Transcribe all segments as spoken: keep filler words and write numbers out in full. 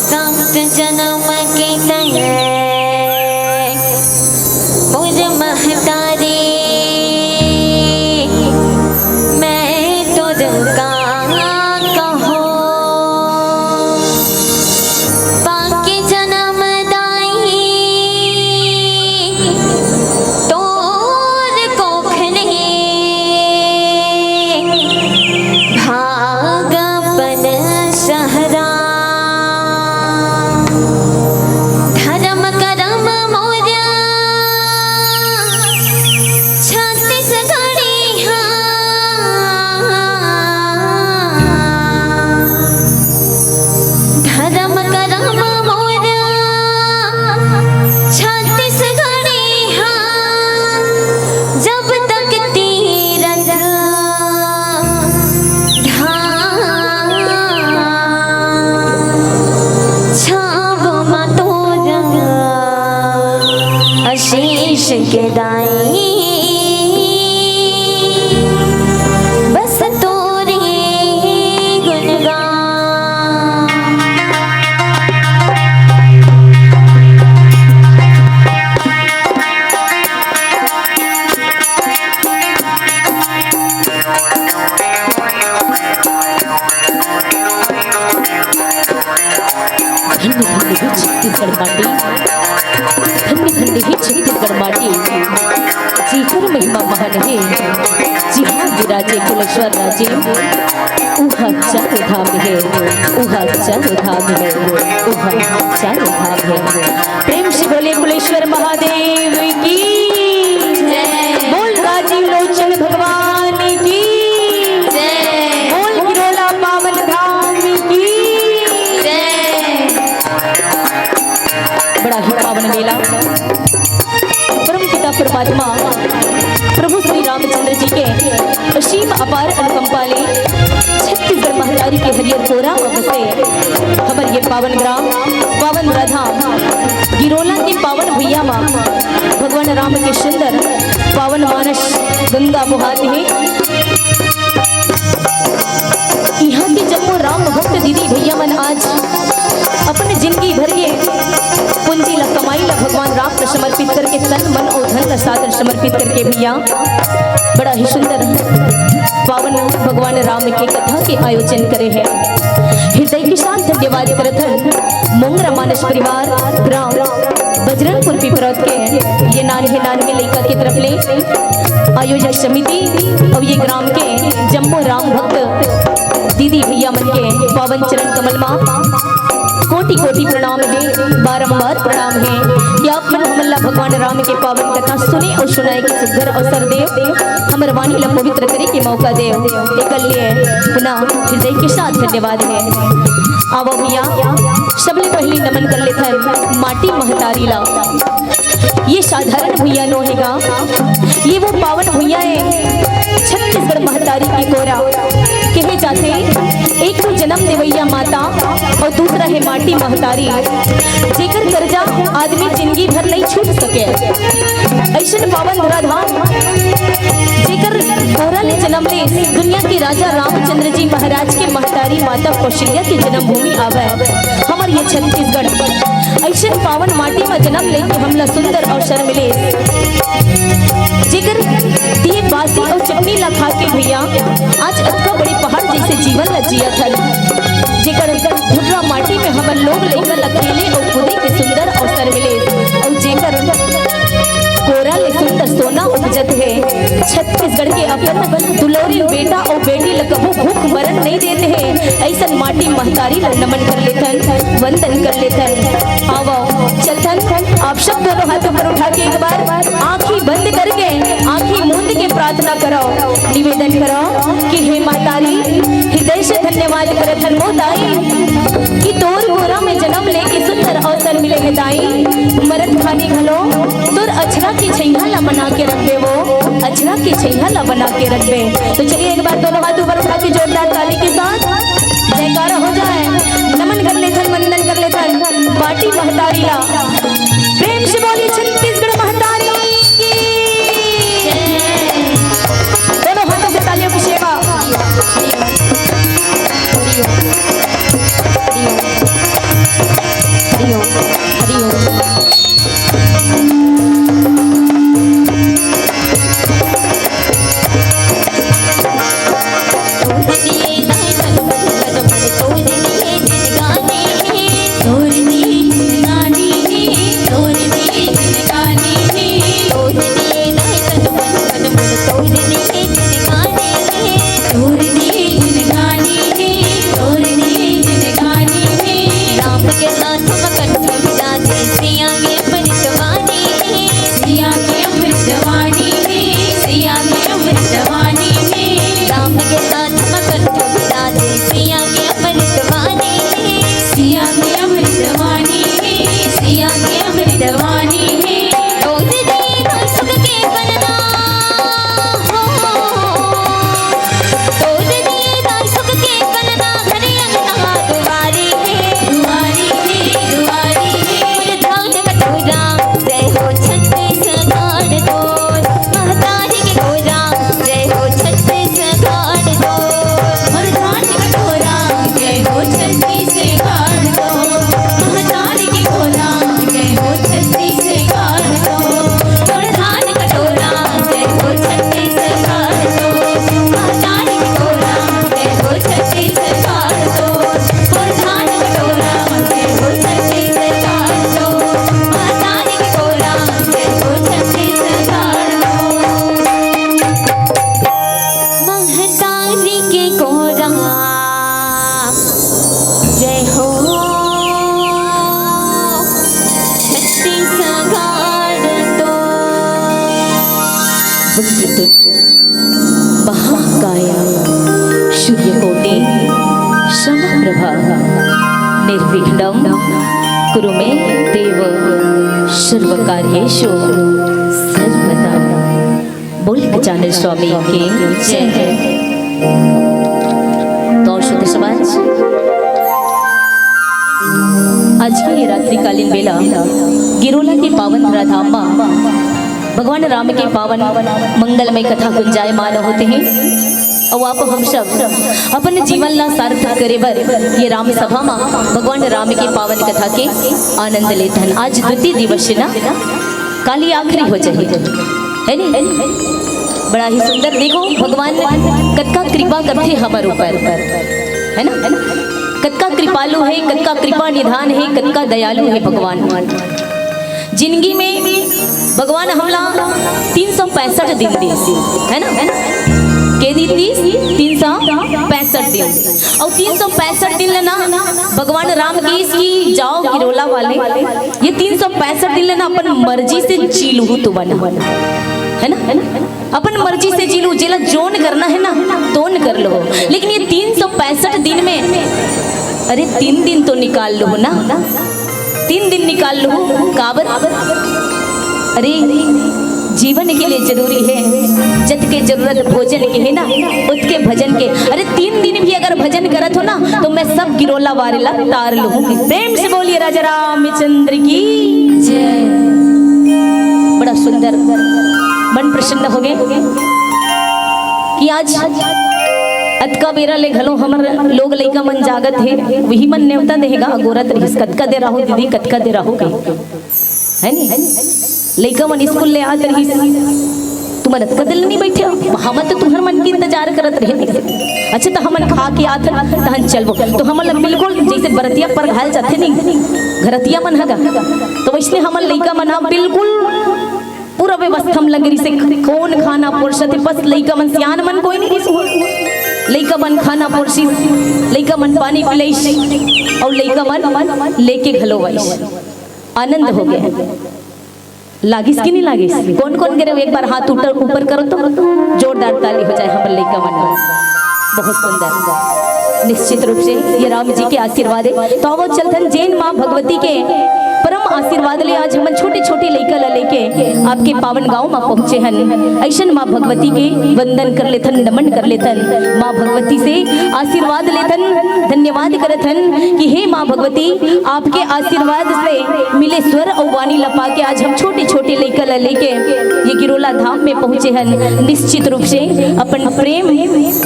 सात जन्म के तय पूज महतारी, मैं तुझका कहो बाकी जन्म दाई तोर कोख नहीं भाग अपन सहरा। धर्म करम मोरा छत्तीसगढ़ी हा। धर्म करम मोरा छत्तीसगढ़ी हा। जब तक तीरथ धाम छाव मा तोरा आशीष के दाई, बस तोरे गुणगान। धन्य धन्य हे छत्तीसगढ़ माटी, धन्य धन्य हे छत्तीसगढ़ माटी, जेकर महिमा महान हे, जिहाँ विराजे कुलेश्वर राजे, उहाँ चारों धाम हे, उहाँ चारों धाम हे, उहाँ चारों धाम हे। प्रेम से बोले कुलेश्वर महादेव की जय। बोल राजीव लोचन भगवान की जय। बोल गिरोला पावन धाम की जय। बड़ा ही पावन मेला। परम पिता परमात्मा प्रभु श्री रामचंद्र जी के असीम अपार अनुकंपा ले छत्तीसगढ़ महतारी के हरियर कोरा म बसे हमर ये पावन ग्राम, पावन धराधाम गिरोला के पावन भुइयां म भगवान राम के सुंदर पावन मानस गंगा बोहात हे। इहाँ के जम्मो राम भक्त दीदी भैया मन आज अपन जिंदगी भर के पूंजी ला, कमाई ला भगवान राम ला समर्पित करके, तन मन अउ धन ला सादर समर्पित करके भैया बड़ा ही सुंदर पावन भगवान राम के कथा के आयोजन करे हे। हृदय के साथ धन्यवाद करत हन मोंगरा मानस परिवार, ग्राम बजरंगपुर पिपरौद के ये नान्हे नान्हे लइका के तरफ ले आयोजक समिति अउ ये ग्राम के जम्मो राम भक्त दीदी भैया मन के पावन चरण कमल मा कोटि कोटि प्रणाम हे, बारंबार प्रणाम हे कि आप मन हमन ला भगवान राम के पावन कथा सुने अउ सुनाए के सुघर अवसर देव, हमर वाणी ला पवित्र करे के मौका देव। एकर लिए पुनः हृदय के साथ धन्यवाद हे। आवव भैया, सबले पहिली नमन कर लेथन माटी महतारी ला। ये साधारण भुइयां नो हे गा, ये वो पावन भुइयां हे, छत्तीसगढ़ महतारी के कोरा। कहे जाथे, एक तो जन्म देवैया माता अउ दूसरा हे माटी महतारी, जेकर करजा आदमी जिंदगी भर नइ छूट सके। अइसन पावन धराधाम, जेकर कोरा ले जन्म ले दुनिया के राजा रामचंद्र जी महाराज के महतारी माता कौशल्या के जन्मभूमि आवय हमर ये छत्तीसगढ़। अइसन पावन माटी म जन्म ले के हमला सुंदर अवसर मिले, जेकर दिए बासी अउ चटनी ला खा के भैया आज अतका बड़े पहाड़ जइसे जीवन ला जियत हन, जेकर धुर्रा माटी में हमर लोग लइका ला खेले अउ कूदे के सुंदर अवसर मिले, अउ जेकर कोरा ले सुंदर सोना उपजत हे। छत्तीसगढ़ के अपन दुलौरी बेटा अउ बेटी ल कभू भूख मरन नइ देत हे। अइसन माटी महतारी ल नमन कर लेथन, वंदन कर लेथन। आवव, चलथन, आप सब दोनों हाथ ऊपर उठा के एक बार आंखी बंद करके, आंखी मूंद के प्रार्थना करव, निवेदन करव कि हे महतारी, हृदय से धन्यवाद करत हन मोर दाई कि तोर कोरा में जन्म लेके सुंदर अवसर मिले हे दाई। मरत खानी घलो अछरा के छैया ला बना के रखबे वो, अछरा के छैया ला बना के रखबे। तो चलिए, एक बार दोनों हाथ ऊपर उठा के जोरदार ताली के साथ जयकारा हो जाए, नमन कर लेथन, वंदन कर लेथन पाटी महतारी ला। प्रेम से बोलिए छत्तीसगढ़ महतारी की। दोनों हाथों से तालियों की सेवा। हरिओम, हरिओम, हरिओम। महाकाय सूर्यकोटि समप्रभा निर्विघ्नं कुरु मे देव सर्वकार्येषु सर्वदा। बोल गजानन स्वामी की जय। तो शुद्ध समाज, आज के ये रात्रिकालीन बेला गिरोला के पावन धराधाम मा भगवान राम के पावन मंगलमय कथा गुंजायमान होत हे। अउ आप हम सब अपन जीवन ला सार्थक करे बर ये राम सभा मा भगवान राम के पावन कथा के आनंद लेथन। आज द्वितीय दिवस हे ना, काली आखिरी हो जाही, हे नी? बड़ा ही सुंदर। देखो, भगवान कतका कृपा करथे हमर ऊपर, हे ना? कतका कृपालु हे, कतका कृपा निधान हे, कतका दयालु हे भगवान। जिंदगी में भगवान हमला तीन सौ पैंसठ दिन दीस, हे ना, हे ना? के दिन दीस? तीन सौ पैंसठ दिन। अउ तीन सौ पैंसठ दिन ल ना भगवान राम कहिस कि जाओ गिरोला वाले, ये तीन सौ पैंसठ दिन ल ना अपन मर्जी से जी लूहू तुमन, हे ना, हे ना? अपन मर्जी से जी लूहू, जेला जोन करना हे ना, तोन कर लो। लेकिन ये तीन सौ पैंसठ दिन में, अरे, तीन दिन तो निकाल लूहू ना, तीन दिन निकाल लूहू। काबर? अरे, जीवन के लिए जरूरी हे, जतके जरूरत भोजन के हे ना, ओतके भजन के। अरे, तीन दिन भी अगर भजन करत हो ना, तो मैं सब गिरोला वाले ला तार लूहू। प्रेम से बोलिए राजा रामचंद्र की जय। बड़ा सुंदर, मन प्रसन्न हो गे कि आज अतका बेरा ले घलो हमर लोग लइका मन जागत हे, उही मन नेवता देहे गा, अगोरत रहिस, "कतका देर आहू दीदी, कतका देर आहू?" कहि, हे नी? लइका मन स्कूल ले आत रहिस, "तुमन अतका देर ले नइ बइठे हो?" "हमन तो तुंहर मन के इंतजार करत रहेन।" "अच्छा, त हमन खा के आथन, तहन चलबो।" तो हमन ल बिल्कुल जइसे बरतिया परघाल जाथे नी, घरतिया मन ह गा, तो वइसने हमन लइका मन ह बिल्कुल पूरा व्यवस्था म लगे रहिसे, कोन खाना परोसथे, बस लइका मन, सियान मन कोई नइ रहिस। लइका मन खाना परोसिस, लइका मन पानी पिलाइस, अउ लइका मन लेके घलो आइस। आनंद हो गे। लागिस कि नइ लागिस? कोन कोन गे रेहेव, एक बार हाथ ऊपर, ऊपर करो तो, जोरदार ताली हो जाए हमर लइका मन बर। बहुत सुंदर। निश्चित रूप से ये राम जी के आशीर्वाद हे। तो आवो चलथन जेन माँ भगवती के परम आशीर्वाद ले आज हमन छोटे-छोटे लइका ला लेके आपके पावन गांव म पहुंचे हन। अइसन माँ भगवती के वंदन कर लेथन, नमन कर लेथन। माँ भगवती से आशीर्वाद लेथन, धन्यवाद करत हन कि हे माँ भगवती, आपके आशीर्वाद से मिले स्वर अउ वाणी ला पाके आज हम छोटे-छोटे लइका ला लेके ये गिरोला धाम में पहुंचे हन। निश्चित रूप से अपन प्रेम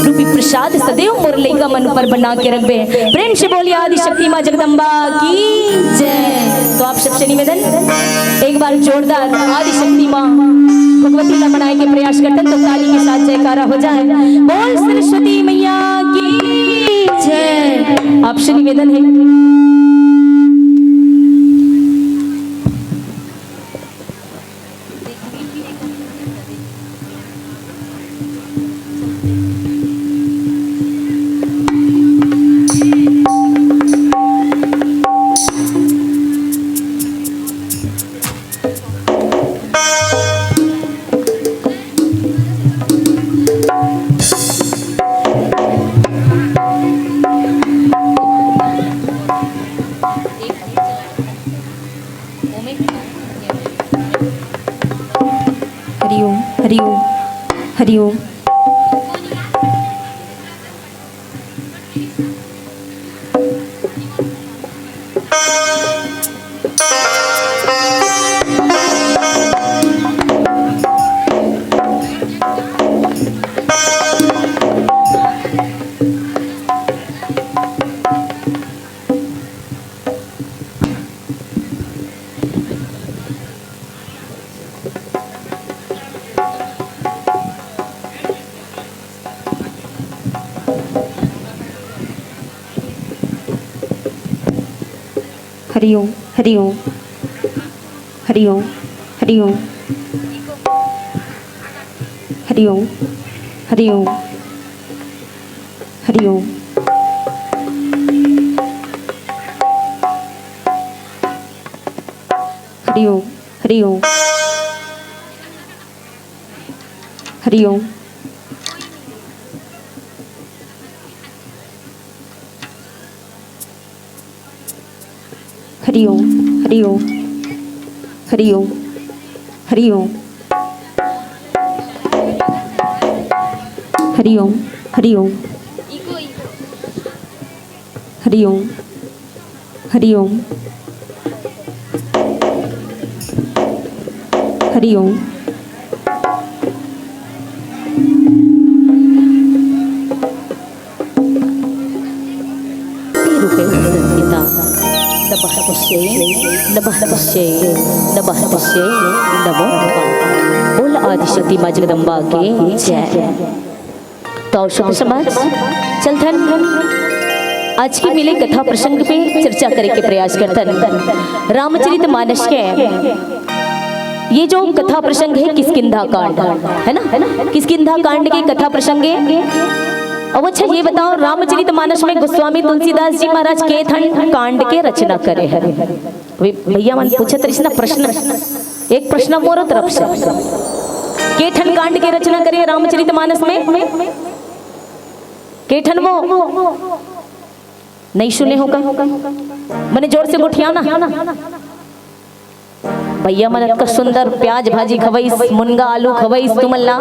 रूपी प्रसाद सदैव मोर लइका मन ऊपर बना के रखबे। प्रेम से बोलिए आदि शक्ति माँ जगदम्बा की जय। तो आप सबसे निवेदन, एक बार जोरदार आदि शक्ति माँ भगवती ला मनाए के प्रयास करतन तो ताली के साथ जयकारा हो जाए। बोल सरस्वती मैया की जय। आपसे निवेदन है। हरि ओम, हरि ओम, हरि ओम। हरि ओम, हरि ओम, हरि ओम, हरि ओम, हरि ओम, हरि ओम, हरि ओम, हरि ओम, हरि ओम, हरि ओम। हरि ओम, हरि ओम, हरि ओम, हरि ओम, हरि ओम, हरि ओम, हरि ओम, हरि ओम, हरि ओम। रूपे संस्थिता। नमः तस्यै, नमः तस्यै, नमः तस्यै, नमो नमः। बोल आदिशक्ति माँ जगदम्बा के जय। तो आओ सखी समाज, चलथन आज के मिले कथा प्रसंग पे चर्चा करे के प्रयास करथन। रामचरित मानस के ये जो कथा प्रसंग है किष्किंधा कांड, है ना, किष्किंधा कांड के कथा प्रसंग है। अब अच्छा ये बताओ, रामचरित मानस में गोस्वामी तुलसीदास जी महाराज के ठन कांड के रचना करे हैं? अभी भैया मन पूछत रहिस ना प्रश्न, एक प्रश्न मोरो तरफ से, के ठन कांड के रचना करे रामचरित मानस में? के ठन वो नहीं सुने हो का? मने जोर से गोठियाओ ना। भैया मन अतका सुंदर प्याज भाजी खवइस, मुनगा आलू खवइस तुमन ला,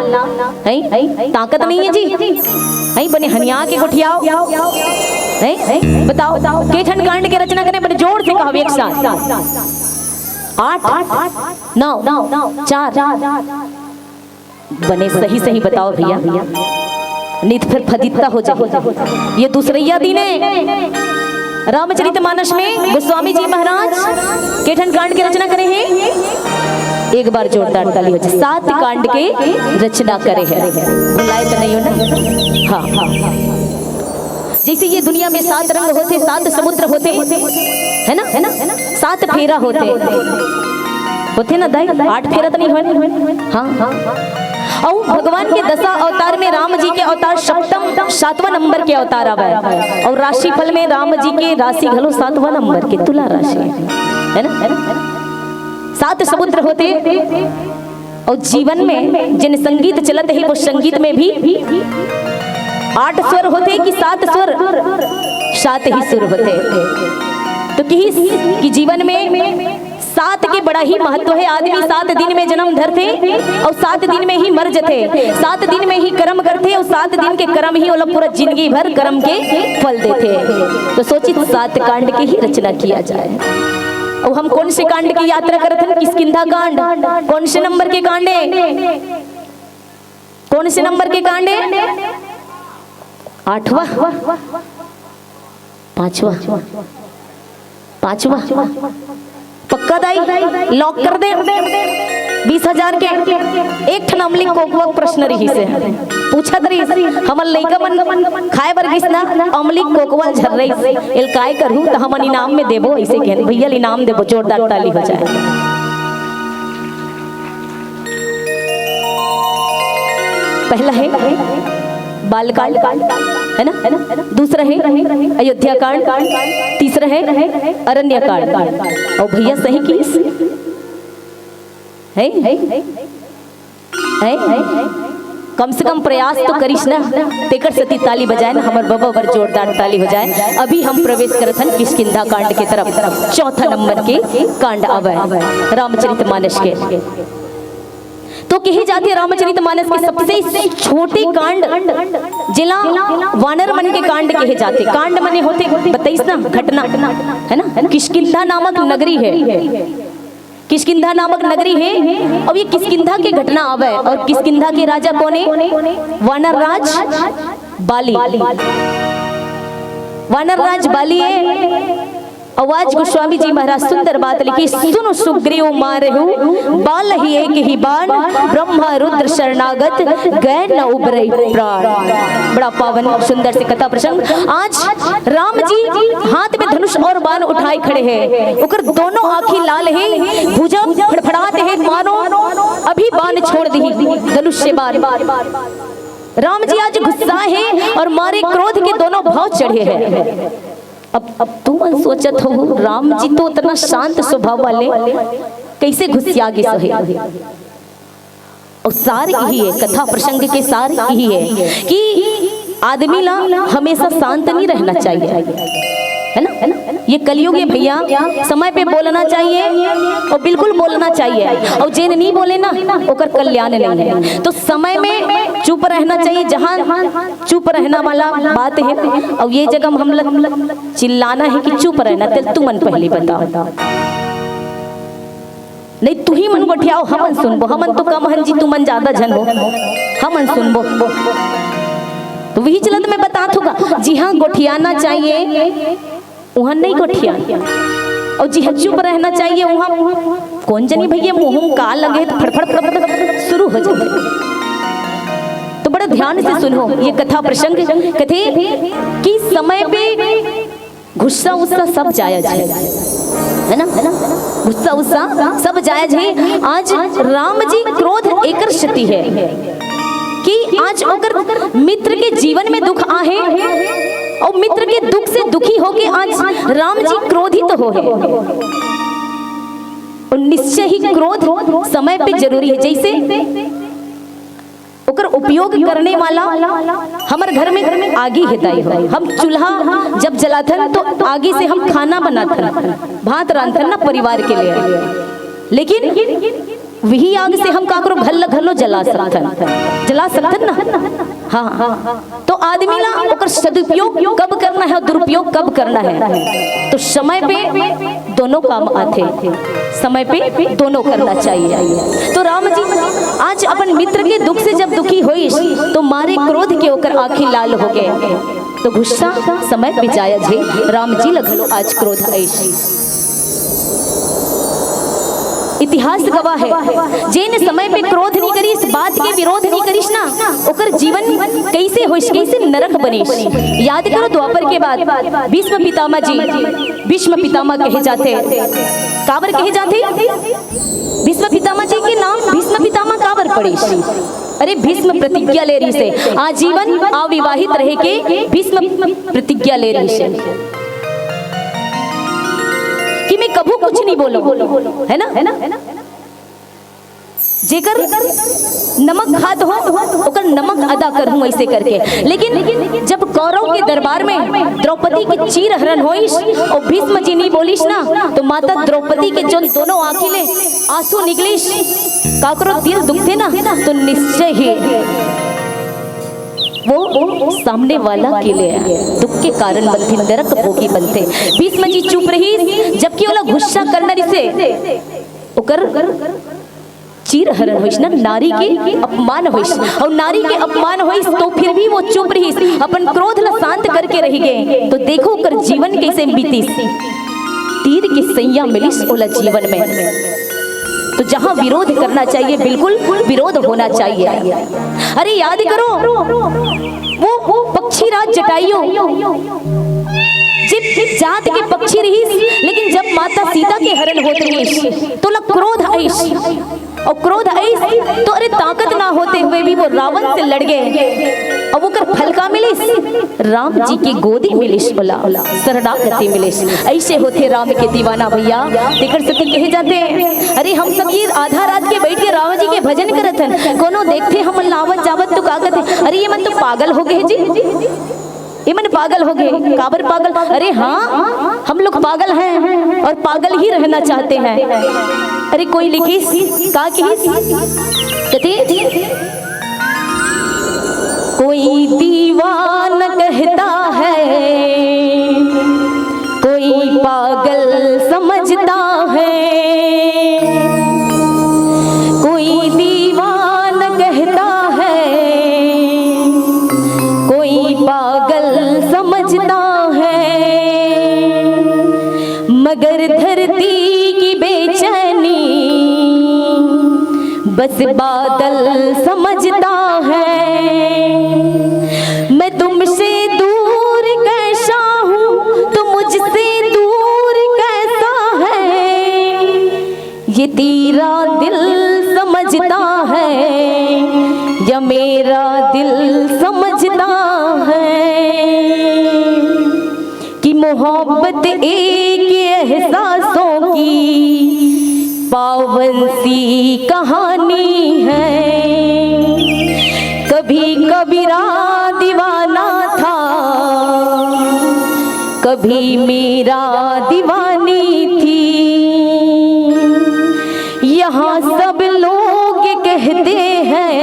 हैं? ताकत नहीं है जी, हैं? बने हनिया के गोठियाओ, हैं? बताओ, के ठन कांड के रचना करे? बने जोर से कहो एक साथ। आठ, नौ, चार। बने सही सही बताओ भैया, नित फिर फदित्ता हो जाए। ये दूसरैया दिन है रामचरित मानस में गोस्वामी जी महाराज के ठन कांड के रचना करे हैं। एक बार जोरदार ताली हो जाए। सात कांड के रचना करे हैं। भुलाए तो नहीं हो ना? हाँ, हाँ, हाँ। जैसे ये दुनिया में सात रंग होते, सात समुद्र होते, है ना, है ना, सात फेरा होते, होते ना दाई, आठ फेरा तो नहीं होए? हाँ, हाँ। अउ भगवान के दसा अवतार में राम जी के अवतार सप्तम, सातवां नंबर के अवतार आवे। अउ राशिफल में राम जी के राशि घलो सातवां नंबर के तुला राशि, है ना, है ना? सात समुद्र होते। अउ जीवन में जेन संगीत चलत हे, वो संगीत में भी आठ स्वर होते कि सात स्वर? सात ही सुर होते। तो किहिस कि जीवन में सात के बड़ा ही महत्व हे। आदमी सात दिन में जनम धरथे अउ सात दिन में ही मर जथे। सात दिन में ही करम करथे अउ सात दिन के करम ही ओला पूरा जिनगी भर करम के फल देथे। तो सोचित सात कांड के ही रचना किया जाए। अउ हम कौन से कांड की यात्रा करत हन? किष्किंधा कांड। कौन से नंबर के कांड हे? कौन से नंबर के कांड हे? आठवां? पांचवां? पांचवां? पक्का दाई, लॉक कर दे। बीस हजार के एक ठन अमली कोकवा प्रश्न रहिस हे, पूछत रहिस, हमर लइका मन खाए बर गिस ना, अमली कोकवा झर रहिस, एल काय करहू त हमन इनाम में देबो, अइसे कहेन, भैया ल इनाम देबो, जोरदार ताली हो जाए। पहला हे बालकांड, है ना? दूसरा हे अयोध्या कांड, तीसरा हे अरण्य कांड। अउ भैया सही किस हे, हे? कम से कम प्रयास तो करिस ना, तेकर सेती ताली बजाए ना, हमर बबा बर जोरदार ताली हो जाए। अभी हम प्रवेश करत हन किष्किंधा कांड के तरफ। चौथा नंबर के कांड आवय रामचरित मानस के। तो कहे जाथे रामचरित मानस के सबसे छोटे कांड, जेला वानर मन के कांड कहे जाथे। कांड मने होथे, बताइस ना, घटना, है ना? किष्किंधा नामक नगरी हे, किष्किंधा नामक नगरी हे, अउ ये किष्किंधा के घटना आवय। अउ किष्किंधा के राजा कोन हे? वानर राज बाली। वानर राज बाली हे। अउ आज गोस्वामी जी महाराज सुंदर बात लिखी, सुन सुग्रीव मारहु बाल ही एक ही बाण, ब्रह्मा रुद्र शरणागत गए न उबरई प्राण। बड़ा पावन सुंदर से कथा प्रसंग। आज राम जी हाथ में धनुष और बाण उठाए खड़े हे, ओकर दोनों आंखी लाल हे, भुजा फड़फड़ात हे, मानो अभी बाण छोड़ दिही, धनुष से बाण। राम जी आज गुस्सा हे अउ मारे क्रोध के दोनों भौं चढ़े हे। अब, अब तुमन सोचत हो, राम जी तो अतना शांत स्वभाव वाले, कइसे गुस्सिया गिस हे? अउ सार इही हे, कथा प्रसंग के सार इही हे कि आदमी ला हमेशा शांत नहीं रहना चाहिए, है ना? ये कलयुग हे भैया, समय पे बोलना चाहिए अउ बिल्कुल बोलना चाहिए, अउ जेन नहीं बोले ना, ओकर कल्याण नहीं हे। तो समय में चुप रहना चाहिए, जहाँ चुप रहना वाला बात हे। अउ ये जगह में हम लोग चिल्लाना हे कि चुप रहना, तेल तुमन पहले बताओ। नहीं, तुही मन गोठियाओ, हमन सुनबो। हमन तो कम हन जी, तुमन ज्यादा झन हो, हमन सुनबो। तो वही चलत में बतात हूँ का, जिहाँ गोठियाना चाहिए, उहाँ नहीं गोठिया, अउ जिहाँ चुप रहना चाहिए, उहाँ कोन जनी भैया मुँह में का लगे, तो फड़फड़ फड़फड़ शुरू हो जाए। तो बड़ा ध्यान से सुनो ये कथा प्रसंग। कथे कि समय पे गुस्सा उस्सा सब जायज हे, है ना? गुस्सा उस्सा सब जायज हे। आज राम जी क्रोध एकर सेती हे कि आज ओकर मित्र के जीवन में दुख आहे अउ मित्र के दुख से दुखी होके आज राम जी क्रोधित हो हे। अउ निश्चय ही क्रोध समय पे जरूरी हे। जइसे ओकर उपयोग करने वाला, हमर घर में आगी हे दाई हो, हम चूल्हा जब जलाथन तो आगी से हम खाना बनाथन, भात रांधथन ना परिवार के लिए, लेकिन वही आग से हम काकरो घर ल घलो जला सकथन, जला सकथन ना। हाँ, तो आदमी ला ओकर सदुपयोग कब करना हे अउ दुरुपयोग कब करना हे, तो समय पे दोनों काम आथे, समय पे दोनों करना चाहिए। तो राम जी आज अपन मित्र के दुख से जब दुखी होइस, तो मारे क्रोध के ओकर आँखी लाल हो गए। तो गुस्सा समय पे जायज हे, राम जी ल घलो आज क्रोध आइस। इतिहास गवाह हे, जेन समय पे क्रोध नहीं करिस, बात के विरोध नहीं करिस ना, ओकर जीवन कइसे होइस, कइसे नरक बनिस। याद करो द्वापर के बाद भीष्म पितामह जी, भीष्म पितामह कहे जाथे। काबर कहे जाथे? भीष्म पितामह जी के नाम भीष्म पितामह काबर पड़िस? अरे, भीष्म प्रतिज्ञा ले रहिस हे, आजीवन अविवाहित रहे के भीष्म प्रतिज्ञा ले रहिस हे कि मैं कभू कुछ नहीं बोलूं, है ना? जेकर नमक खात हो, ओकर नमक अदा करहूं, ऐसे करके। लेकिन जब कौरव के दरबार में द्रौपदी के चीर हरण होइस और भीष्म जी नहीं बोलिस ना, तो माता द्रौपदी के जोन दोनों आंखी ले आंसू निकलिस, काकरो दिल दुखते ना, तो निश्चय ही वो सामने वाला के लिए दुख के कारण बनथे, नरक भोगी बनथे। भीष्म जी चुप रहिस, जबकि ओला गुस्सा करना रिसे ओकर चीर हरण होइस ना, नारी के अपमान होइस, और नारी के अपमान होइस तो फिर भी वो चुप रहिस, अपन क्रोध ला शांत करके रहि गे। तो देखो ओकर जीवन कैसे बीतिस। तीर के सैया मिलिस ओला जीवन में। तो जहां विरोध करना चाहिए, बिल्कुल विरोध होना चाहिए। अरे याद करो, वो पक्षी राज जटायु, जिब जात के पक्षी रहिस, लेकिन जब माता सीता के हरण होत रहिस, तो ओला क्रोध आइस। और क्रोध आइस, तो अरे ताकत ना होते हुए भी वो रावण से लड़ गे। और ओकर फल का मिलिस? राम जी के गोदी मिलिस ओला, शरणागति मिलिस। ऐसे होथे राम के दीवाना भैया। तेकर सेती कहे जाथे, अरे हम सब ये आधा रात के बैठ के राम जी के भजन करत हन, कोनो देखथे हमन ला आवत जावत तो का कथे, अरे ये मन तो पागल हो गे जी, ये मन पागल हो गे। काबर पागल? अरे हाँ, हम लोग पागल हैं और पागल ही रहना चाहते हैं। अरे कोई लिखिस, का किहिस? कथे, कोई दीवान कहता है, कोई पागल समझता है, कोई दीवान कहता है, कोई पागल समझता है, मगर धरती की बेचैनी बस बादल समझता है। मैं तुमसे दूर कैसा हूँ, तुम मुझसे दूर कैसा है, ये तेरा दिल समझता है या मेरा दिल समझता है, कि मोहब्बत एक एहसासों की पावन सी कहानी है। कभी कबीरा दीवाना था, कभी मेरा दीवानी थी। यहाँ सब लोग कहते हैं,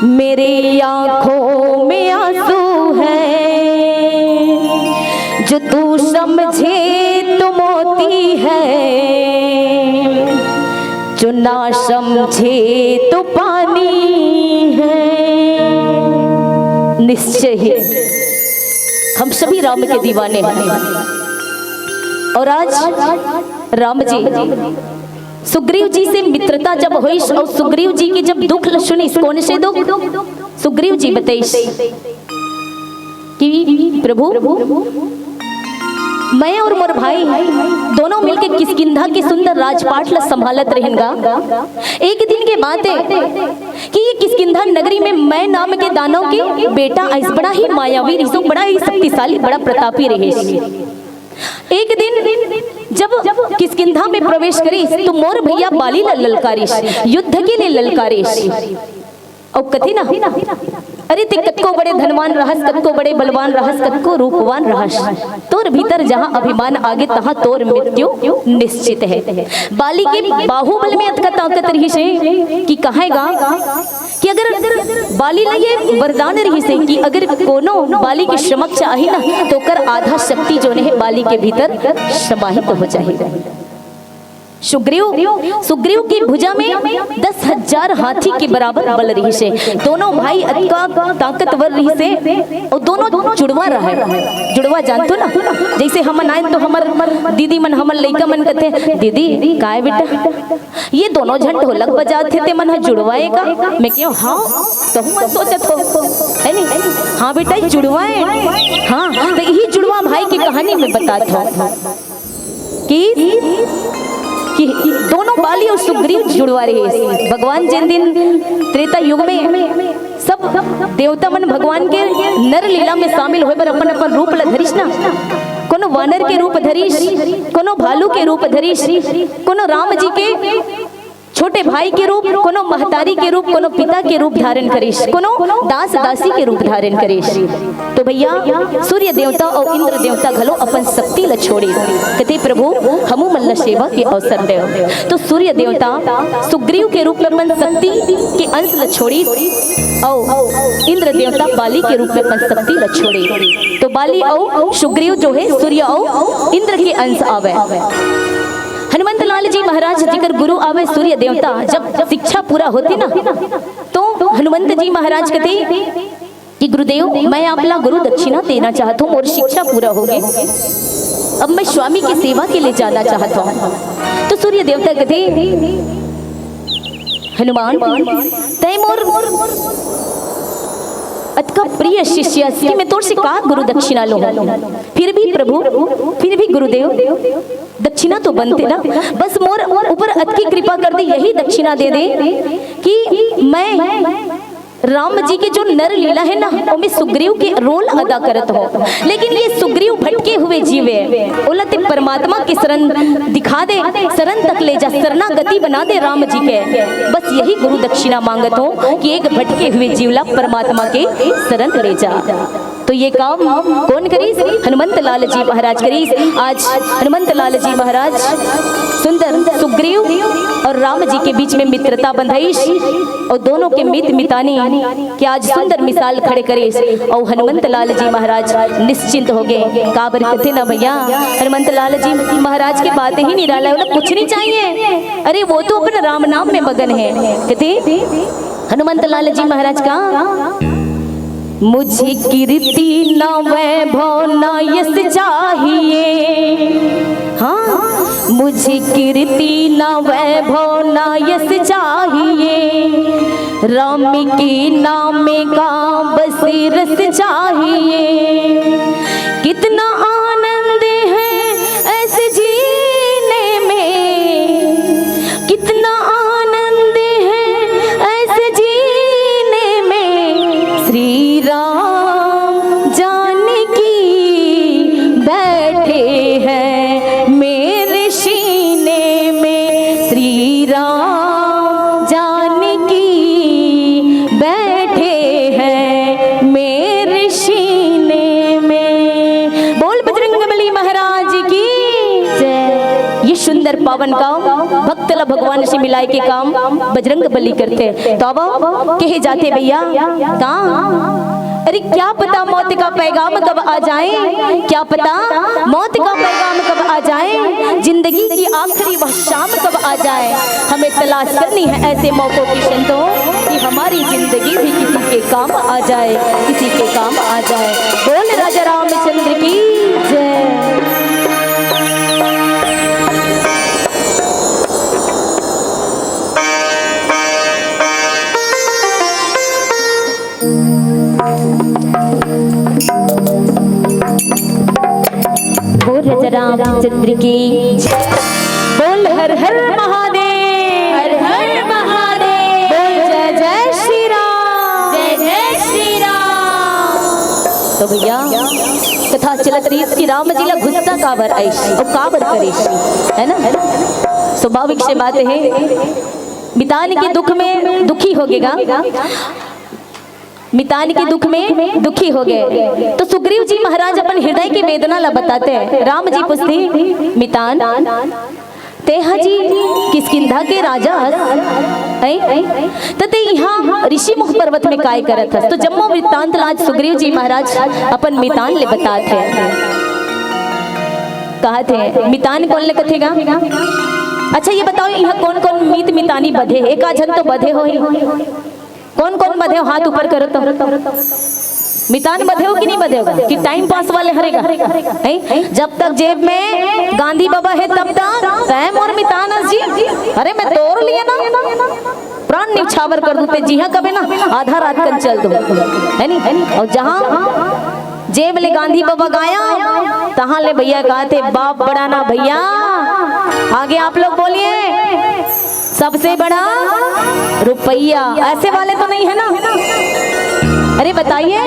मेरे आंखों में आंसू है। जो तू समझे तो मोती है, जो ना समझे तो पानी है। निश्चय ही हम सभी राम के दीवाने हैं। और आज राम जी सुग्रीव जी से मित्रता जब होइस और सुग्रीव जी के जब दुख ल सुनिस, कौन से दुख? सुग्रीव जी बताइस कि प्रभु, मैं और मोर भाई दोनों मिलके किष्किंधा के सुंदर राजपाट ल संभालत रहेन गा। एक दिन के बात है कि ये किष्किंधा नगरी में मय नाम के दानव के बेटा आइस, बड़ा ही मायावी रिहिस, बड़ा ही शक्तिशाली, बड़ा प्रतापी रहिस। एक दिन जब किष्किंधा में प्रवेश करिस तो मोर भैया बाली ल ललकारिस, युद्ध के लिए ललकारिस। अउ कथे ना, अरे ते कतको बड़े धनवान रहस, कतको बड़े बलवान रहस, कतको रूपवान रहस, तोर भीतर जहां अभिमान आगे तहां तोर मृत्यु निश्चित है। बाली के बाहुबल में अतका ताकत रहिस हे कि कहे गा कि अगर बाली ला ये वरदान रहिस हे कि अगर कोनो बाली के समक्ष आही ना, तो ओकर आधा शक्ति जोन हे बाली के भीतर समाहित हो जाही। सुग्रीव, सुग्रीव की भुजा में दस हजार हाथी के बराबर बल रहिस हे। दोनों भाई अतका ताकतवर रहिस हे अउ दोनों जुड़वा रहय। जुड़वा जानथो ना, जइसे हमन आएन तो हमर दीदी मन, हमर लइका मन कथे, "दीदी, काय बेटा?" ये दोनों झन ढोलक बजात हे, ते मन ह जुड़वा ए का? मैं कहेंव, "हाँ, तहूं मन सोचत हो, है नी? हाँ बेटा, ये जुड़वा ए।" हाँ, तो यही जुड़वा भाई की कहानी मैं बतात हंव कि, कि दोनों बाली अउ सुग्रीव जुड़वा रहिस। भगवान जेन दिन त्रेता युग में सब देवता मन भगवान के नर लीला में शामिल होय बर अपन अपन रूप ल धरिस ना, कोनो वानर के रूप धरिस, कोनो भालू के रूप धरिस, कोनो राम जी के छोटे भाई के रूप, कोनो महतारी के रूप, कोनो पिता के रूप धारण करिस, कोनो दास दासी के रूप धारण करिस। तो भैया, सूर्य देवता अउ इंद्र देवता घलो अपन शक्ति ल छोड़िस, कथे, "प्रभु, हमू मन ल सेवा के अवसर देव।" तो सूर्य देवता सुग्रीव के रूप में अपन शक्ति के अंश ल छोड़िस अउ इंद्र देवता बाली के रूप में अपन शक्ति ल छोड़िस। तो बाली अउ सुग्रीव जो हे, सूर्य अउ इंद्र के अंश आवय। हनुमंत लाल जी महाराज जेकर गुरु आवय सूर्य देवता, जब शिक्षा पूरा होथे ना, तो हनुमंत जी महाराज कथे कि गुरुदेव, मैं आप ला गुरु दक्षिणा देना चाहत हूँ, मोर शिक्षा पूरा होगे, अब मैं स्वामी की सेवा के लिए जाना चाहत हूँ। तो सूर्य देवता कथे, हनुमान, तय मोर अतका प्रिय शिष्य अस कि मैं तोर से का गुरु दक्षिणा लूँ? फिर भी प्रभु, फिर भी गुरुदेव, दक्षिणा तो बनथे ना, बस मोर ऊपर अतकी कृपा कर दे, यही दक्षिणा दे दे कि मैं राम जी के जो नर लीला हे ना, ओमे सुग्रीव के role अदा करत हों। लेकिन ये सुग्रीव भटके हुए जीव हे, ओला ते परमात्मा के शरण दिखा दे, शरण तक ले जा, शरणागति बना दे राम जी के। बस यही गुरु दक्षिणा मांगत हों कि एक भटके हुए जीव ला परमात्मा के शरण ले जा। तो ये काम कोन करिस? हनुमंत लाल जी महाराज करिस। आज हनुमंत लाल जी महाराज सुंदर सुग्रीव अउ राम जी के बीच में मित्रता बंधइस अउ दोनों के मीत मितानी के आज सुंदर मिसाल खड़े करिस। अउ हनुमंत लाल जी महाराज निश्चिंत होगे। काबर कथे ना भैया, हनुमंत लाल जी महाराज के बात ही निराला हे, ओला कुछ नहीं चाहिए। अरे, वो तो अपन राम नाम में मगन हे। कथे हनुमंत लाल जी महाराज का, मुझे कीर्ति ना वैभव ना यश चाहिए। हाँ, मुझे कीर्ति ना वैभव ना यश चाहिए, राम के नाम का बस रस चाहिए। कितना आनंद है ऐसे जीने में, कितना आनंद है ऐसे जीने में। श्री राम जानकी बैठे हैं मेरे सीने में, श्री राम जानकी बैठे हैं मेरे सीने में। बोल बजरंग बली महाराज की जय। ये सुंदर पावन काम, भक्त ला भगवान से मिलाए के काम बजरंग बली करथे। तो अब कहे जाथे भैया, का, अरे क्या पता मौत का पैगाम कब आ जाए, क्या पता मौत का पैगाम कब आ जाए, जिंदगी की आखिरी वह शाम कब आ जाए। हमें तलाश करनी है ऐसे मौकों की संतों, कि हमारी जिंदगी भी किसी के काम आ जाए, किसी के काम आ जाए। बोल राजा रामचंद्र की जय। बोल राजा रामचंद्र की जय। बोल हर हर महादेव। हर हर महादेव। बोल जय जय श्री राम। जय जय श्री राम। तो भैया, कथा चलत रहिस कि राम जी ला गुस्सा काबर आइस अउ काबर करिस, है ना? स्वाभाविक से बात हे, मितान के दुख में दुखी होगे गा, मितान के दुख में दुखी होगे। तो सुग्रीव जी महाराज अपन हृदय की वेदना ला बताथे। राम जी पूछथे, मितान, तेहा जी किष्किंधा के राजा हस, हैं? त ते इहाँ ऋषिमुख पर्वत में काय करत हस? तो जम्मो वृत्तांत ला आज सुग्रीव जी महाराज अपन मितान ले बताथे। कहथे, मितान कोन ले कथे गा? अच्छा, ये बताओ, इहाँ कोन कोन मीत मितानी बधे? एक आध झन तो बधे होही। कोन कोन बधे हो, हाथ ऊपर करो तो। मितान बधे हो कि नहीं बधे हो? कि टाइम पास वाले हरे गा? हैं? जब तक जेब में गांधी बाबा हे तब तक तय मोर मितान हस जी। अरे मैं तोर लिए ना प्राण निछावर कर दूँ ते जिहाँ कबे ना आधा रात कन चल दूँ, है नी? अउ जहाँ जेब ले गांधी बाबा गायब, तहाँ ले भैया कहथे, बाप बड़ा ना भैया। आगे आप लोग बोलिए, सबसे बड़ा रुपया। ऐसे वाले तो नहीं है ना? अरे बताइए,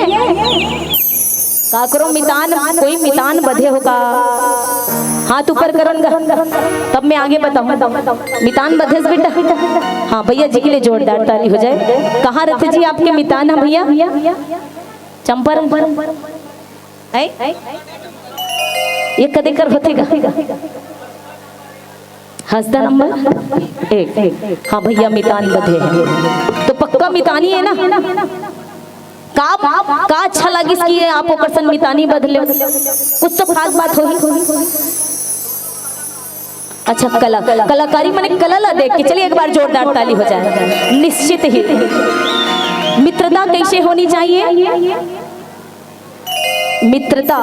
काकरो मितान, कोई मितान बधे हो का? हाथ ऊपर करन गा, तब मैं आगे बताऊं। मितान बधेस बेटा। हाँ, भैया जी के लिए जोरदार ताली हो जाए। कहाँ रहते जी आपके मितान है भैया? चंपारण है? ये कदे कर होते गा? हंसदा नंबर एक। हाँ भैया, मितान बधे है तो पक्का मितानी है ना? का, का अच्छा लागिस कि आप ओकर संग मितानी बध ले? कुछ तो खास बात होही। अच्छा, कला, कलाकारी माने कला ला देख के। चलिए, एक बार जोरदार ताली हो जाए। निश्चित ही मित्रता कैसे होनी चाहिए? मित्रता,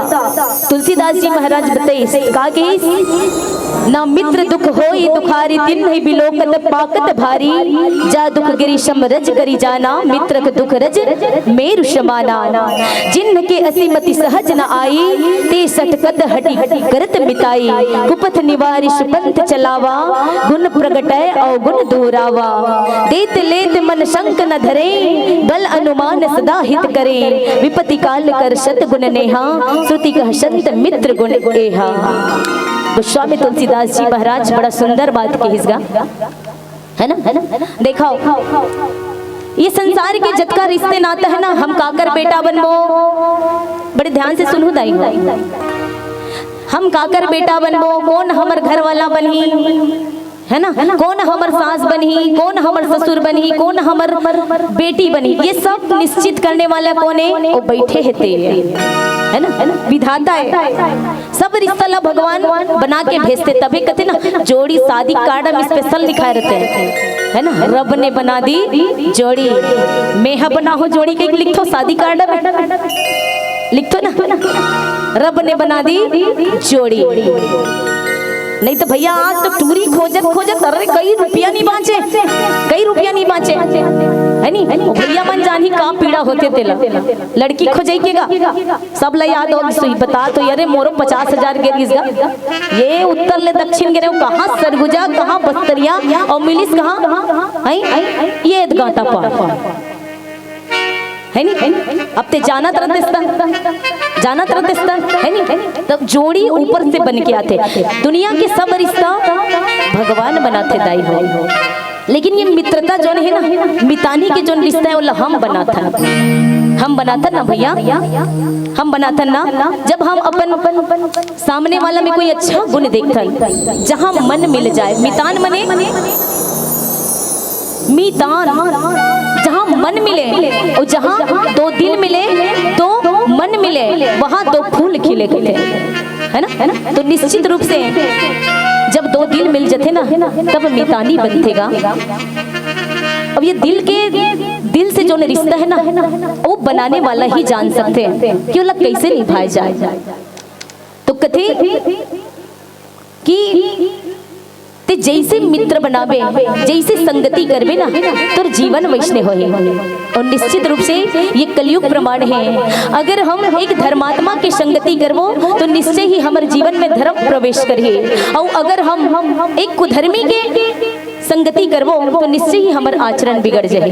तुलसीदास जी महाराज बताइस, का कहिस? ना मित्र दुख होई दुखारी, तिन्हि बिलोकत पाकत भारी। जा दुख गिरि सम रज करि जाना, मित्रक दुख रज मेरु समाना। जिन्हके असी मति सहज न आई, ते सटकत हटि करत मिताई। कुपथ निवारि सुपंथ चलावा, गुण प्रगटै अवगुण दूरावा। देत लेत मन संक न धरे, बल अनुमान सदा हित करे। विपति काल कर सत गुण नेहा, श्रुति कह संत मित्र गुण एहा। गोस्वामी तुलसीदास जी महाराज बड़ा सुंदर बात कहिस गा, है ना? देखो, ये संसार के जतका रिश्ते नाता है ना, हम काकर बेटा बनबो, बड़े ध्यान से सुनहू दाई हो, हम काकर बेटा बनबो, कौन हमर घर वाला बनही, है ना? कौन हमर सास बनही, कौन हमर ससुर बनही, कौन हमर बेटी बनही, ये सब निश्चित करने वाला कौन है? वो बैठे है ते, है ना? विधाता है। सब रिश्ता ला भगवान बना के भेजते, तभी कहते ना, जोड़ी शादी कार्ड में स्पेशल लिखाए रहते हैं, है ना? रब ने बना दी जोड़ी, मेहा बना हो जोड़ी के लिखो शादी कार्ड में, लिखो ना, रब ने बना दी जोड़ी। नहीं तो भैया, आज तो टूरी खोजत खोजत, अरे, कई रुपया नहीं बांचे, कई रुपया नहीं बांचे, है नी? वो भैया मन जानी का पीड़ा होते तेला, लड़की खोजे के गा, सब ला याद हो सुई बता तो, अरे, मोरो पचास हजार गिर गिस गा, ये उत्तर ले दक्षिण गिरे, कहाँ सरगुजा, कहाँ बस्तरिया, और मिलिस कहाँ, हैं? ये गांटा पार। है नी? अब ते जानत रहतेस त, जानत रहतेस त, है नी? तब जोड़ी ऊपर से बन के आथे। दुनिया के सब रिश्ता भगवान बनाथे दाई हो, लेकिन ये मित्रता जोन है ना, मितानी के जोन रिश्ता है, वो हम बनाथन, हम बनाथन ना भैया, हम बनाथन ना। जब हम अपन सामने वाला में कोई अच्छा गुण देखथन, जहाँ मन मिल जाए, मितान मने मितान, जहाँ मन मिले और जहाँ दो दिल मिले, दो मन मिले, वहाँ दो फूल खिले कहते हैं, है ना? तो निश्चित रूप से जब दो दिल मिल जाते ना, तब मितानी बनते गा। अब ये दिल के, दिल से जो रिश्ता है ना, वो बनाने वाला ही जान सकते हैं कि ओला कैसे निभाए जाए। तो कथे कि ते जैसे मित्र बनाबे, जैसे संगति करबे ना, तोर जीवन वैसने होही। और निश्चित रूप से ये कलयुग प्रमाण है, अगर हम एक धर्मात्मा के संगति करबो, तो निश्चय ही हमर जीवन में धर्म प्रवेश करही। और अगर हम एक कुधर्मी के संगति करबो, तो निश्चय ही हमर आचरण बिगड़ जाही।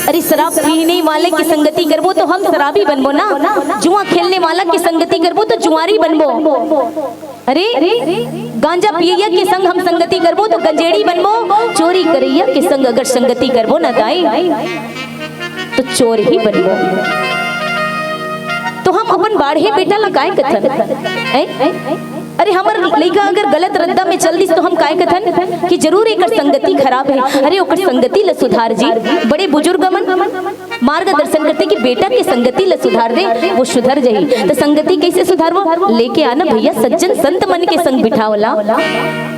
अरे, शराब पीने वाले की संगति करबो तो हम शराबी बनबो ना, जुआ खेलने वाला की संगति करबो तो जुआरी बनबो। अरे, गांजा पियैया के संग हम संगति करबो तो गंजेड़ी बनबो, चोरी करैया के संग अगर संगति करबो ना दाई, तो चोर ही बनबो। तो हम अपन बाढ़े बेटा ला काय कथन? हैं? अरे, हमर लइका अगर गलत रद्दा में चल दिस तो हम काय कथन कि जरूर एकर संगति खराब है। अरे, ओकर संगति ला सुधार जी। बड़े बुजुर्ग मन मार्गदर्शन करते कि बेटा के संगति ला सुधार दे, वो सुधर जाही। तो संगति कैसे सुधारबो? लेके आना भैया, सज्जन संत मन के संग बिठावला।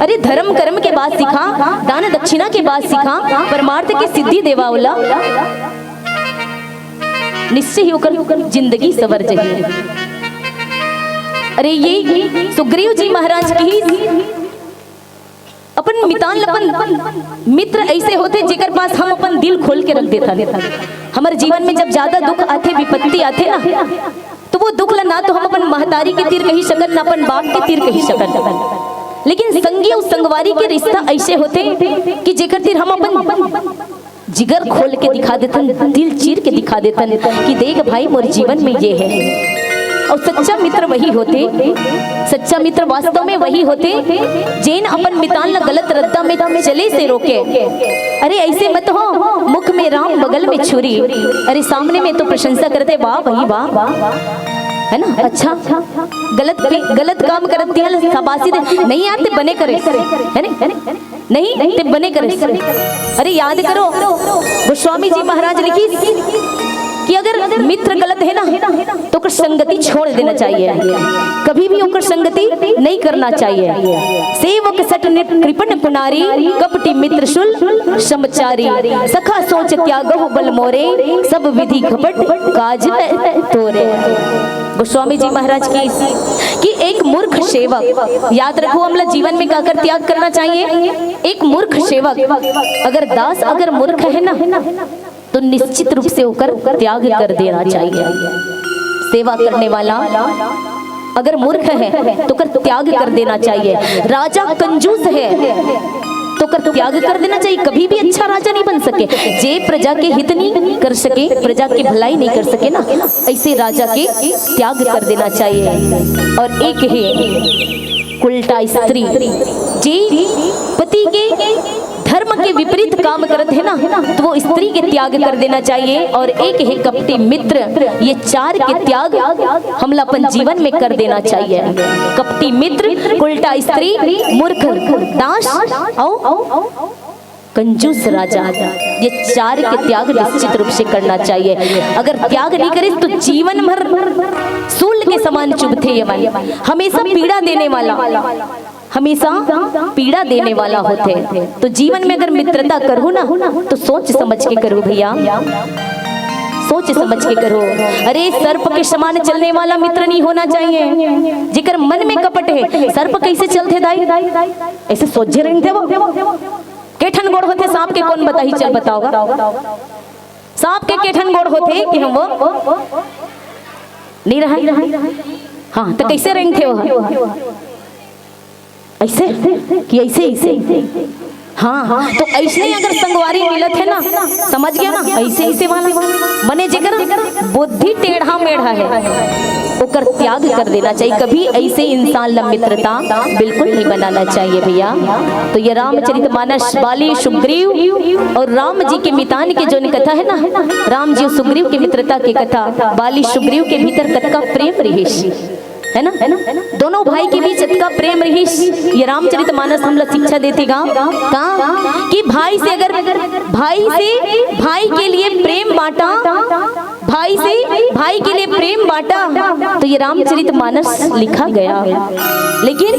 अरे, धर्म कर्म के बात सिखा, दान दक्षिणा के बात सिखा, परमार्थ के सिद्धि देवावला। निश्चय ही ओकर जिंदगी सवर जाही। अरे, ये सुग्रीव जी महाराज की अपन मितान, अपन मित्र ऐसे होथे जेकर पास हम अपन दिल खोल के रख देथन। हमर जीवन में जब ज्यादा दुख आथे, विपत्ति आथे ना, तो वो दुख ला ना तो हम अपन महतारी के तीर कही सकन, ना अपन बाप के तीर कही सकन। लेकिन संगी अउ संगवारी के रिश्ता ऐसे होथे कि जेकर तीर हम अपन जिगर खोल के दिखा देथन, दिल चीर के दिखा देथन कि देख भाई, मोर जीवन में ये है। अउ सच्चा मित्र वही होथे, सच्चा मित्र वास्तव में वही होथे, जेन अपन मितान ला गलत रद्दा में चले से रोके। अरे, ऐसे मत हो, मुख में राम, बगल में छुरी। अरे, सामने में तो प्रशंसा करथे, "वाह भाई, वाह।" है ना? अच्छा, गलत, गलत काम करत हे, शाबाशी दे। "नहीं यार, ते बने करे," है ना? "नहीं, ते बने करे।" अरे, याद करो, गोस्वामी जी महाराज लिखिस कि अगर मित्र गलत हे ना, तो ओकर संगति छोड़ देना चाहिए, कभी भी ओकर संगति नहीं करना चाहिए। "सेवक सठ नित कृपण कुनारी, कपटी मित्र सुल समचारी। सखा सोच त्यागहु बल मोरे, सब विधि कपट काज न तोरे।" गोस्वामी जी महाराज की कि एक मूर्ख सेवक, याद रखो, हमला जीवन में काकर त्याग करना चाहिए। एक मूर्ख सेवक, अगर दास अगर मूर्ख है ना, तो निश्चित रूप से ओकर त्याग कर देना चाहिए। सेवा करने वाला अगर मूर्ख है, तो ओकर त्याग कर देना चाहिए। राजा कंजूस है, तो ओकर त्याग कर देना चाहिए। कभी भी अच्छा राजा नहीं बन सके। जे प्रजा के हित नहीं कर सके, प्रजा की भलाई नहीं कर सके ना, ऐसे राजा के त्याग कर देना चाहिए। और एक है कुलटा स्त्री, जे पति के धर्म के विपरीत काम करत है ना, तो वो स्त्री के त्याग कर देना चाहिए। और एक है कपटी मित्र, ये चार के त्याग हमला अपन जीवन में कर देना चाहिए। कपटी मित्र, कुलटा स्त्री, मूर्ख दास, अउ कंजूस राजा, ये चार के त्याग निश्चित रूप से करना चाहिए। अगर त्याग नहीं करे तो जीवन भर सूल के समान चुभथे ये मन, हमेशा पीड़ा देने वाला, हमेशा पीड़ा देने वाला होथे। तो जीवन में अगर मित्रता करो ना, तो सोच समझ के करो भैया, सोच समझ के करो। अरे, सर्प के समान चलने वाला मित्र नहीं होना चाहिए, जेकर मन में कपट है। सर्प कैसे चलथे दाई? ऐसे सोझे रहिथे वो। के ठन गोड़ होथे सांप के, कोन बताही? चल बताओ गा। सांप के के ठन गोड़ होथे कि हम वो नहीं रहा। हाँ, तो कैसे रहिथे वो? ऐसे कि ऐसे, ऐसे। हाँ, तो ऐसे अगर संगवारी मिलत है ना, समझ गया ना, ऐसे, ऐसे वाला, मने जेकर बुद्धि टेढ़ा मेढ़ा है, ओकर त्याग कर देना चाहिए। कभी ऐसे इंसान ला मित्रता बिल्कुल नहीं बनाना चाहिए भैया। तो ये रामचरित मानस, बाली सुग्रीव और राम जी के मितान के जोन कथा है ना, राम जी और सुग्रीव के मित्रता के कथा, बाली सुग्रीव के भीतर कतका प्रेम रहिस, है ना? दोनों भाई के बीच इतना प्रेम रहिस, ये रामचरित मानस हमला शिक्षा देथे गा। का कि भाई से अगर, भाई से भाई के लिए प्रेम बांटा, भाई से भाई के लिए प्रेम बांटा, तो ये रामचरित मानस लिखा गया। लेकिन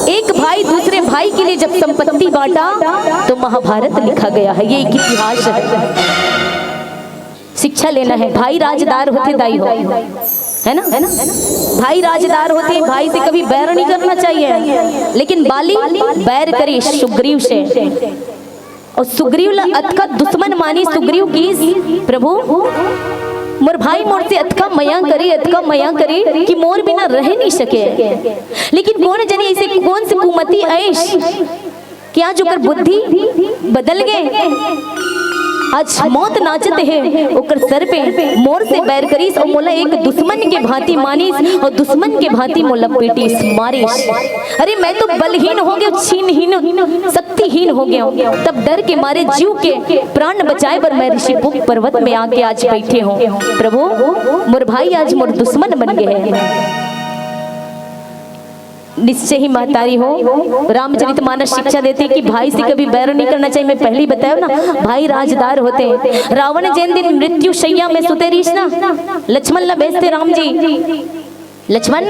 एक भाई दूसरे भाई के लिए जब संपत्ति बांटा, तो महाभारत लिखा गया है। ये एक इतिहास है। शिक्षा लेना है। भाई राजदार होथे दाई हो, है ना? भाई राजदार होथे, भाई से कभी बैर नहीं करना चाहिए। लेकिन बाली बैर करिस सुग्रीव से, और सुग्रीव ला अतका दुश्मन मानिस। सुग्रीव किहिस, "प्रभु, मोर भाई मोर से अतका मया करे, अतका मया करे कि मोर बिना रह नहीं सके।" लेकिन कोन जनी ऐसे कोन से कुमति आइस कि आज ओकर बुद्धि बदल गे। आज मौत नाचत हे ओकर सर पे, मोर से बैर करिस और मोला एक दुश्मन के भांति मानिस और दुश्मन के भांति मोला पीटिस, मारिस। अरे, मैं तो बलहीन हो गयो, छीनहीन, शक्तिहीन हो गयो। तब डर के मारे जीव के प्राण बचाए बर मैं ऋषिपुक पर्वत में आके आज बैठे हों। प्रभु, मोर भाई आज मोर दुश्मन बन गए हैं। निश्चय ही महतारी हो। रामचरित मानस शिक्षा देथे कि भाई से कभी बैर नहीं करना चाहिए। मैं पहले ही बताया ना, भाई राजदार होथे। रावण जेन दिन मृत्यु शैया में सुते रहिस ना, लक्ष्मण ला भेजथे राम जी, "लक्ष्मण,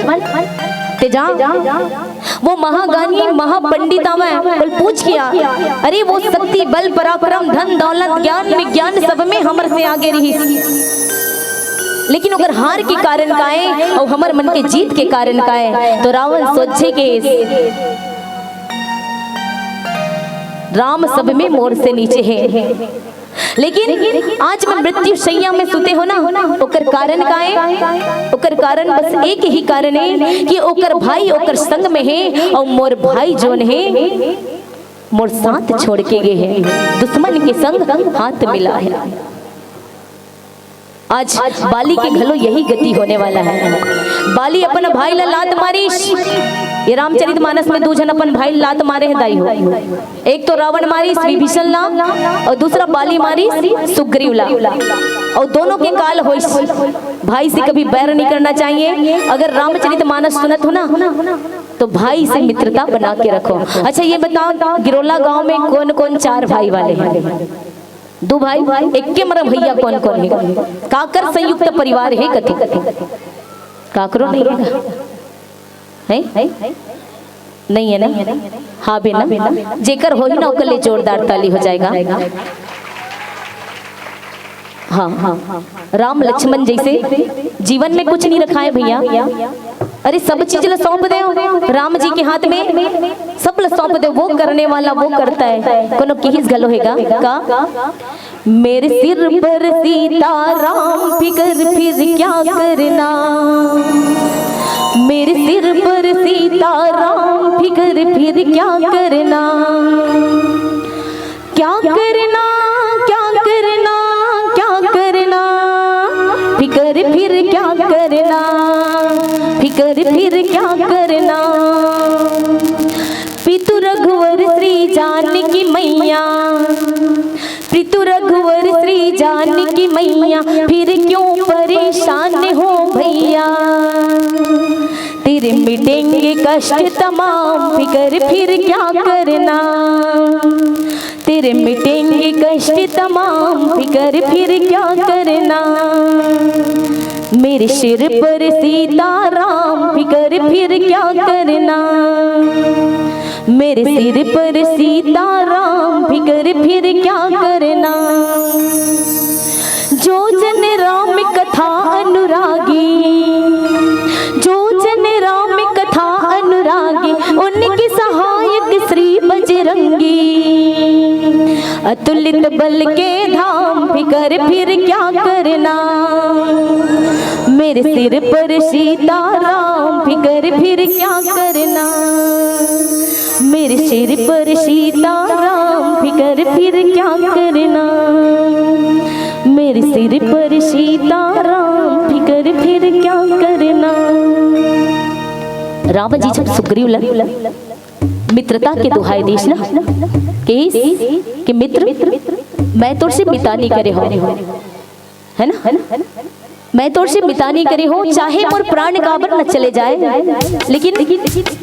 ते जा, वो महाज्ञानी महापंडित आवे, ओला पूछ के आ। अरे, वो शक्ति, बल, पराक्रम, धन, दौलत, ज्ञान, विज्ञान सब में हमर से आगे रहिस।" लेकिन ओकर हार के कारण का ए और हमर मन के जीत के कारण का ए? तो रावण सोचे के, "राम सब में मोर से नीचे हे।" लेकिन आज मैं मृत्यु शैया में सुते हो ना, ओकर कारण का ए? ओकर कारण बस एक ही कारण हे कि ओकर भाई ओकर संग में हे और मोर भाई जोन हे, मोर साथ छोड़ के गे हे, दुश्मन के संग हाथ मिला हे। आज बाली के घलो यही गति होने वाला है। बाली अपन भाई ला लात मारिस। ये रामचरित मानस में दू झन अपन भाई ला लात मारे हे दाई हो। एक तो रावण मारिस विभीषण ला, और दूसरा बाली मारिस सुग्रीव ला। और दोनों के काल होइस। भाई से कभी बैर नहीं करना चाहिए। अगर रामचरित मानस सुनत हो ना, तो भाई से मित्रता बना के रखो। अच्छा, ये बताओ, गिरोला गांव में कौन कौन चार भाई वाले हैं? दो भाई, एक के मरा भैया कौन कौन है? काकर संयुक्त परिवार है कथे? काकरो नहीं है? है? नहीं है ना? हाँ बे ना? जेकर होही ना, ओकर लिए जोरदार ताली हो जाएगा। हाँ, हाँ। राम लक्ष्मण जैसे जीवन में कुछ नहीं रखा है भैया। अरे, सब चीज ला सौंप दे राम जी के हाथ में, सब ला सौंप दे, वो करने वाला वो करता है। कोनो किहिस घलो हेगा का? मेरे सिर पर सीताराम, फिकर फिर क्या करना। मेरे सिर पर सीताराम, फिकर फिर क्या करना। क्या करना, क्या करना, क्या करना। फिकर फिर क्या करना, फिकर फिर क्या करना। पितु रघुवर श्री जानकी मैया, पितु रघुवर श्री जानकी मैया, फिर क्यों परेशान हो भैया। तेरे मिटेंगे कष्ट तमाम, फिकर फिर क्या करना। तेरे मिटेंगे कष्ट तमाम, फिकर फिर क्या करना। मेरे सिर पर सीताराम, फिकर फिर क्या करना। मेरे सिर पर सीताराम, फिकर फिर क्या करना। जो जन राम कथा अनुरागी, जो जन राम कथा अनुरागी, उनके सहायक श्री बजरंगी। अतुलित बल के धाम, फिकर फिर क्या करना। मेरे सिर पर सीताराम, फिकर फिर क्या करना। मेरे सिर पर सीताराम, फिकर फिर क्या करना। मेरे सिर पर सीताराम, फिकर फिर क्या करना। राम जी जब सुग्रीव ला मित्रता के दुहाई दिस ना, कहिस कि मित्र, मैं तोर से मितानी करे हों, है ना? मैं तोर से मितानी करे हों, चाहे मोर प्राण काबर न चले जाए, लेकिन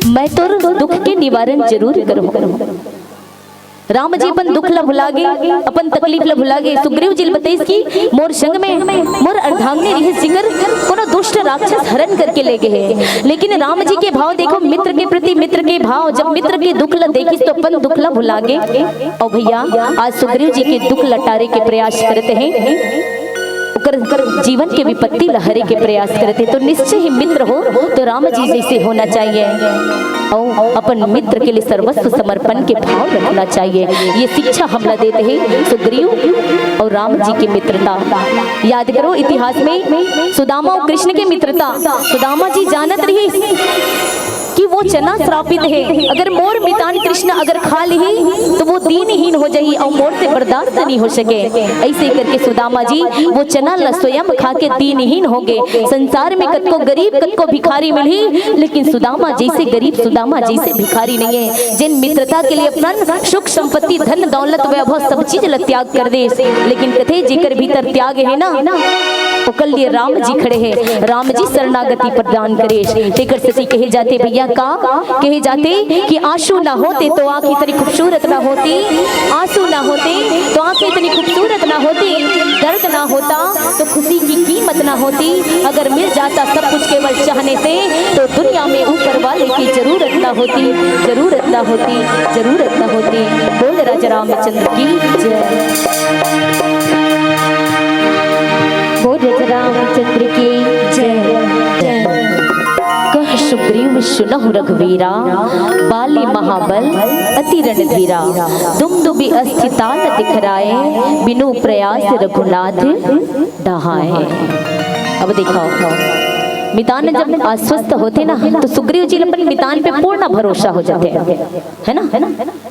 मैं तोर दुख के निवारण जरूर करहूं। राम जी अपन दुख ला भुला गे, अपन तकलीफ ला भुला गे। सुग्रीव जी ल बताइस कि मोर संग में मोर अर्धांगिनी रिहिस, जिकर कोनो दुष्ट राक्षस हरण करके ले गे हे। लेकिन राम जी के भाव देखो, मित्र के प्रति मित्र के भाव। जब मित्र के दुख ला देखिस तो अपन दुख ला भुला गे। अउ भैया, आज सुग्रीव जी के दुख ला टारे के प्रयास करत हे, ओकर जीवन के विपत्ति ला हरे के प्रयास करत हे। तो निश्चय ही मित्र हो तो राम जी जैसे होना चाहिए। अउ अपन मित्र के लिए सर्वस्व समर्पण के भाव रखना चाहिए। ये शिक्षा हमला देत हे सुग्रीव अउ राम जी की मित्रता। याद करो इतिहास में सुदामा अउ कृष्ण की मित्रता। सुदामा जी जानत रहिस कि वो चना श्रापित हे, अगर मोर मितान कृष्ण अगर खा लिही तो वो दीनहीन हो जाही अउ मोर से बर्दाश्त नहीं हो सके। ऐसे करके सुदामा जी वो चना ला स्वयं खा के दीनहीन हो गे। संसार में कतको गरीब, कतको भिखारी मिलही, लेकिन सुदामा जैसे गरीब, सुदामा जैसे भिखारी नहीं है, जिन मित्रता के लिए अपन सुख संपत्ति, धन दौलत, वैभव, सब चीज ला त्याग कर दे। लेकिन कथे जेकर भीतर त्याग हे ना, ओकर लिए राम जी खड़े हे। राम जी शरणागति प्रदान करे। तेकर सेती कहे जाथे भैया का, कहे जाथे कि आंसू ना होते तो आंख इतनी खूबसूरत ना होती, आंसू ना होते तो आंख इतनी खूबसूरत ना होती, दर्द ना होता तो खुशी की कीमत ना होती। अगर मिल जाता सब कुछ केवल चाहने से, तो दुनिया में ऊपर वाले की जरूरत ना होती, जरूरत ना होती, जरूरत ना होती। बोल राजा रामचंद्र की जय। बोल राजा रामचंद्र की जय। कह सुग्रीव सुनहु रघुवीरा, बाली महाबल अति रणधीरा। दुम दुबि अस्थि ताल दिखराए, बिनु प्रयास रघुनाथ डहाए। अब देखो, मितान जब अस्वस्थ होथे ना, तो सुग्रीव जी ल अपन मितान पे पूर्ण भरोसा हो जाथे, है ना?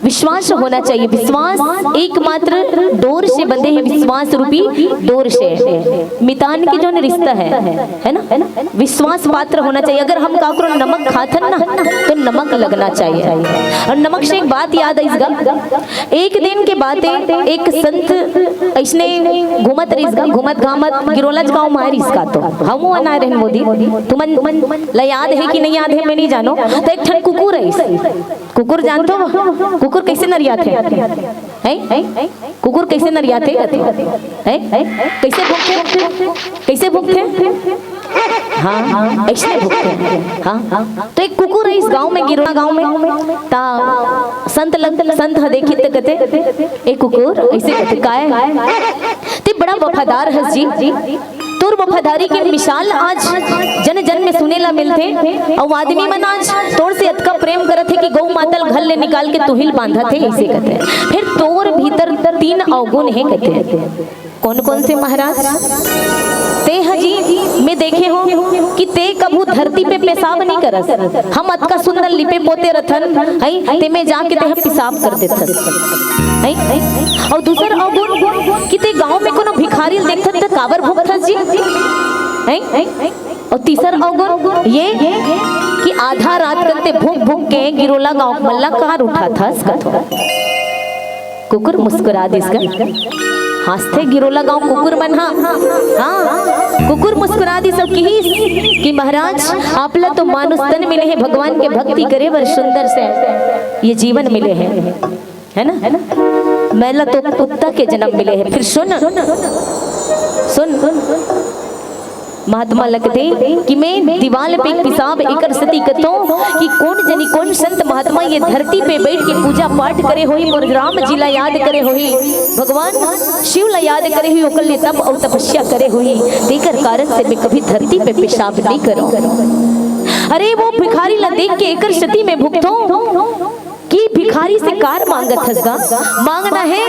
विश्वास होना चाहिए। विश्वास एकमात्र डोर से बंधे हे, विश्वास रूपी डोर से। मितान के जोन रिश्ता हे, हे ना, विश्वास पात्र होना चाहिए। अगर हम काकरो नमक खाथन ना, तो नमक लगना चाहिए। अउ नमक से एक बात याद आइस गा, एक दिन के बात हे, एक संत अइसने घूमत रहिस गा, घूमत घामत गिरोला गांव म आय रहिस गा, तो हमू अना रहन मोदी, तुमन ला याद हे कि नहीं याद हे, मैं नहीं जानो, तो एक ठन कुकुर आइस। कुकुर जानथो? कुकुर कइसे नरियाथे? हैं? कुकुर कइसे नरियाथे? हैं? कइसे भूंकथे? कइसे भूंकथे? हाँ, अइसने भूंकथे। हाँ, तो एक कुकुर आइस गांव में, गिरोला गांव में, ता संत लग, संत ह देखिस त कथे, "ए कुकुर," अइसे कथे, "काय? ते बड़ा वफादार हस जी।" तोर वफादारी के मिसाल आज जन जन में सुने ला मिलथे। अउ आदमी मन आज तोर से अतका प्रेम करत हे कि गौ माता ल घर ले निकाल के तुही ल बांधत हे, अइसे कथे। फिर तोर भीतर तीन अवगुण हे कथे। कौन कौन से महाराज? ते ह जी, मैं देखे हों कि ते कभू धरती पे पेशाब नहीं करस। हम अतका सुंदर लिपे पोते रथन, हई, ते में जाके ते ह पेशाब कर देथस। हई? अउ दूसर अवगुण कि ते गांव में कोनो भिखारी ल देखथस त काबर भूंकथस जी? हैं? अउ तीसर अवगुण ये कि आधा रात कन ते भूंक भूंक के गिरोला गांव के मन ला कार उठाथस कथो। कुकुर मुस्कुरा दिस गा। हांसथे गिरोला गांव कुकुर मन हा। हाँ, कुकुर मुस्कुरा दिस अउ किहिस कि महाराज, आप ला तो मानुष तन मिले हे, भगवान के भक्ति करे बर सुंदर से ये जीवन मिले हे। है ना? मैं ला तो कुत्ता के जन्म मिले हे। फिर सुन, सुन, महात्मा ल कथे कि मैं दीवाल पे एक पेशाब एकर सेती कथों कि कोन जनी कोन संत महात्मा ये धरती पे बैठ के पूजा पाठ करे होही, मोर राम जी ला याद करे होही, भगवान शिव ला याद करे होही, ओकर लिए तप अउ तपस्या करे होही, तेकर कारण से मैं कभी धरती पे पेशाब नहीं करों। अरे वो भिखारी ला देख के एकर सेती मैं भूंकथों कि भिखारी से कार मांगत हस गा? मांगना हे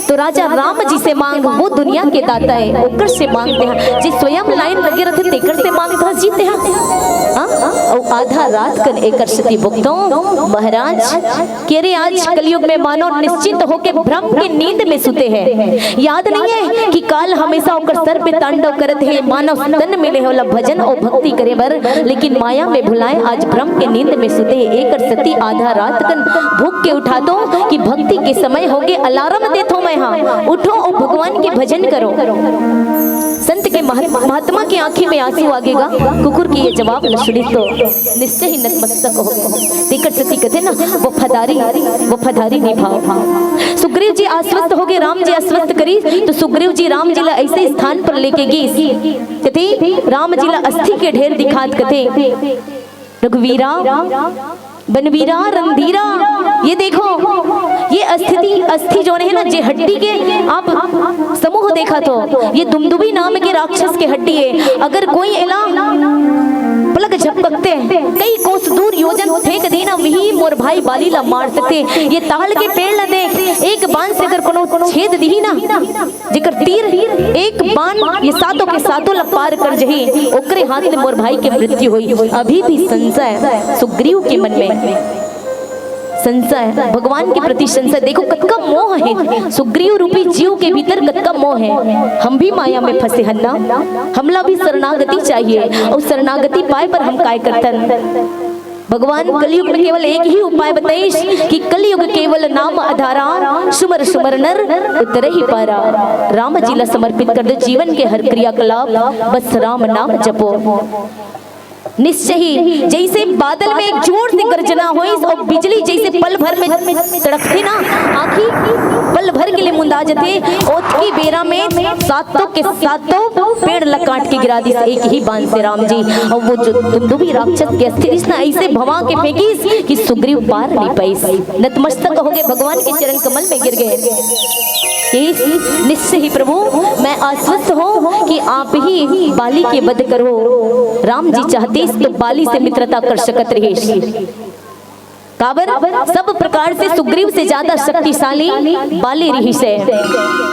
तो राजा राम जी से मांग, वो दुनिया के दाता हे, ओकर से मांग ते हा। जे स्वयं लाइन लगे रथे तेकर से मांगत हस जी ते हा। हाँ? अउ आधा रात कन एकर सेती भूंकथों महाराज, कि अरे आज कलयुग में मानव निश्चिंत होके भ्रम के नींद में सुते हे। याद नहीं हे कि काल हमेशा ओकर सर पे तांडव करत हे, मानव तन मिले हे ओला भजन अउ भक्ति करे बर, लेकिन माया में भुलाए आज भ्रम के नींद में सुते हे। एकर सेती आधा रात कन भूंक के उठाथों कि भक्ति के समय होगे, अलार्म देथों मैं हा, उठो अउ भगवान के भजन करो। संत के महत-, महात्मा के आंखी में आंसू आगे गा, कुकुर के ये जवाब ल सुनिस तो निश्चय ही नतमस्तक हो। तेकर सेती कथे ना, वफादारी, वफादारी निभाओ। सुग्रीव जी आश्वस्त होगे, राम जी आश्वस्त करिस, तो सुग्रीव जी राम जी ला अइसे स्थान पर लेके गिस, कथे राम जी ला अस्थि के ढेर दिखात कथे, रघुवीरा, बनवीरा, रणधीरा, ये देखो, ये अस्थि, अस्थि जोन हे ना, जे हड्डी के आप समूह देखत हो, ये दुमदुबी नाम के राक्षस के हड्डी हे। अगर कोई एला पलक झपकते कई कोस दूर योजन फेंक देना, वही मोर भाई बाली ला मार सकथे। ये ताड़ के पेड़ ला देख, एक बाण से अगर कोनो छेद दिही ना, जेकर तीर एक बाण ये सातों के सातों ला पार कर जही, ओकरे हाथ ले मोर भाई के मृत्यु होई। अभी भी संशय सुग्रीव के मन में, संशय, भगवान के प्रति संशय। देखो कतका मोह हे, सुग्रीव रूपी जीव के भीतर कतका मोह हे। हम भी माया में फंसे हन ना, हमला भी शरणागति चाहिए, अउ शरणागति पाए बर हम काय करथन? भगवान कलयुग में केवल एक ही उपाय बताइस कि कलयुग केवल नाम आधारा, सुमर सुमर नर उतरहि पारा। राम जी ला समर्पित कर दो जीवन के हर क्रियाकलाप, बस राम नाम जपो। निश्चय ही जैसे बादल में एक जोर से गर्जना होइस अउ बिजली जैसे पल भर में तड़कथे ना, आंखी पल भर के लिए मुंदा जथे, ओतकी बेरा में सातों के सातों पेड़ ला काट के गिरा दिस एक ही बाण से राम जी। अउ वो जो दुमदुबी राक्षस के अस्थि रिस ना ऐसे भवा के फेंकिस कि सुग्रीव पार नहीं पाइस। नतमस्तक हो गए, भगवान के चरण कमल में गिर गए। इस निश्चय ही प्रभु, मैं आश्वस्त हूँ कि आप ही बाली के वध करो। राम जी चाहते तो बाली से मित्रता कर सकत रहे। काबर सब प्रकार से सुग्रीव से ज्यादा शक्तिशाली बाली रहिस हे,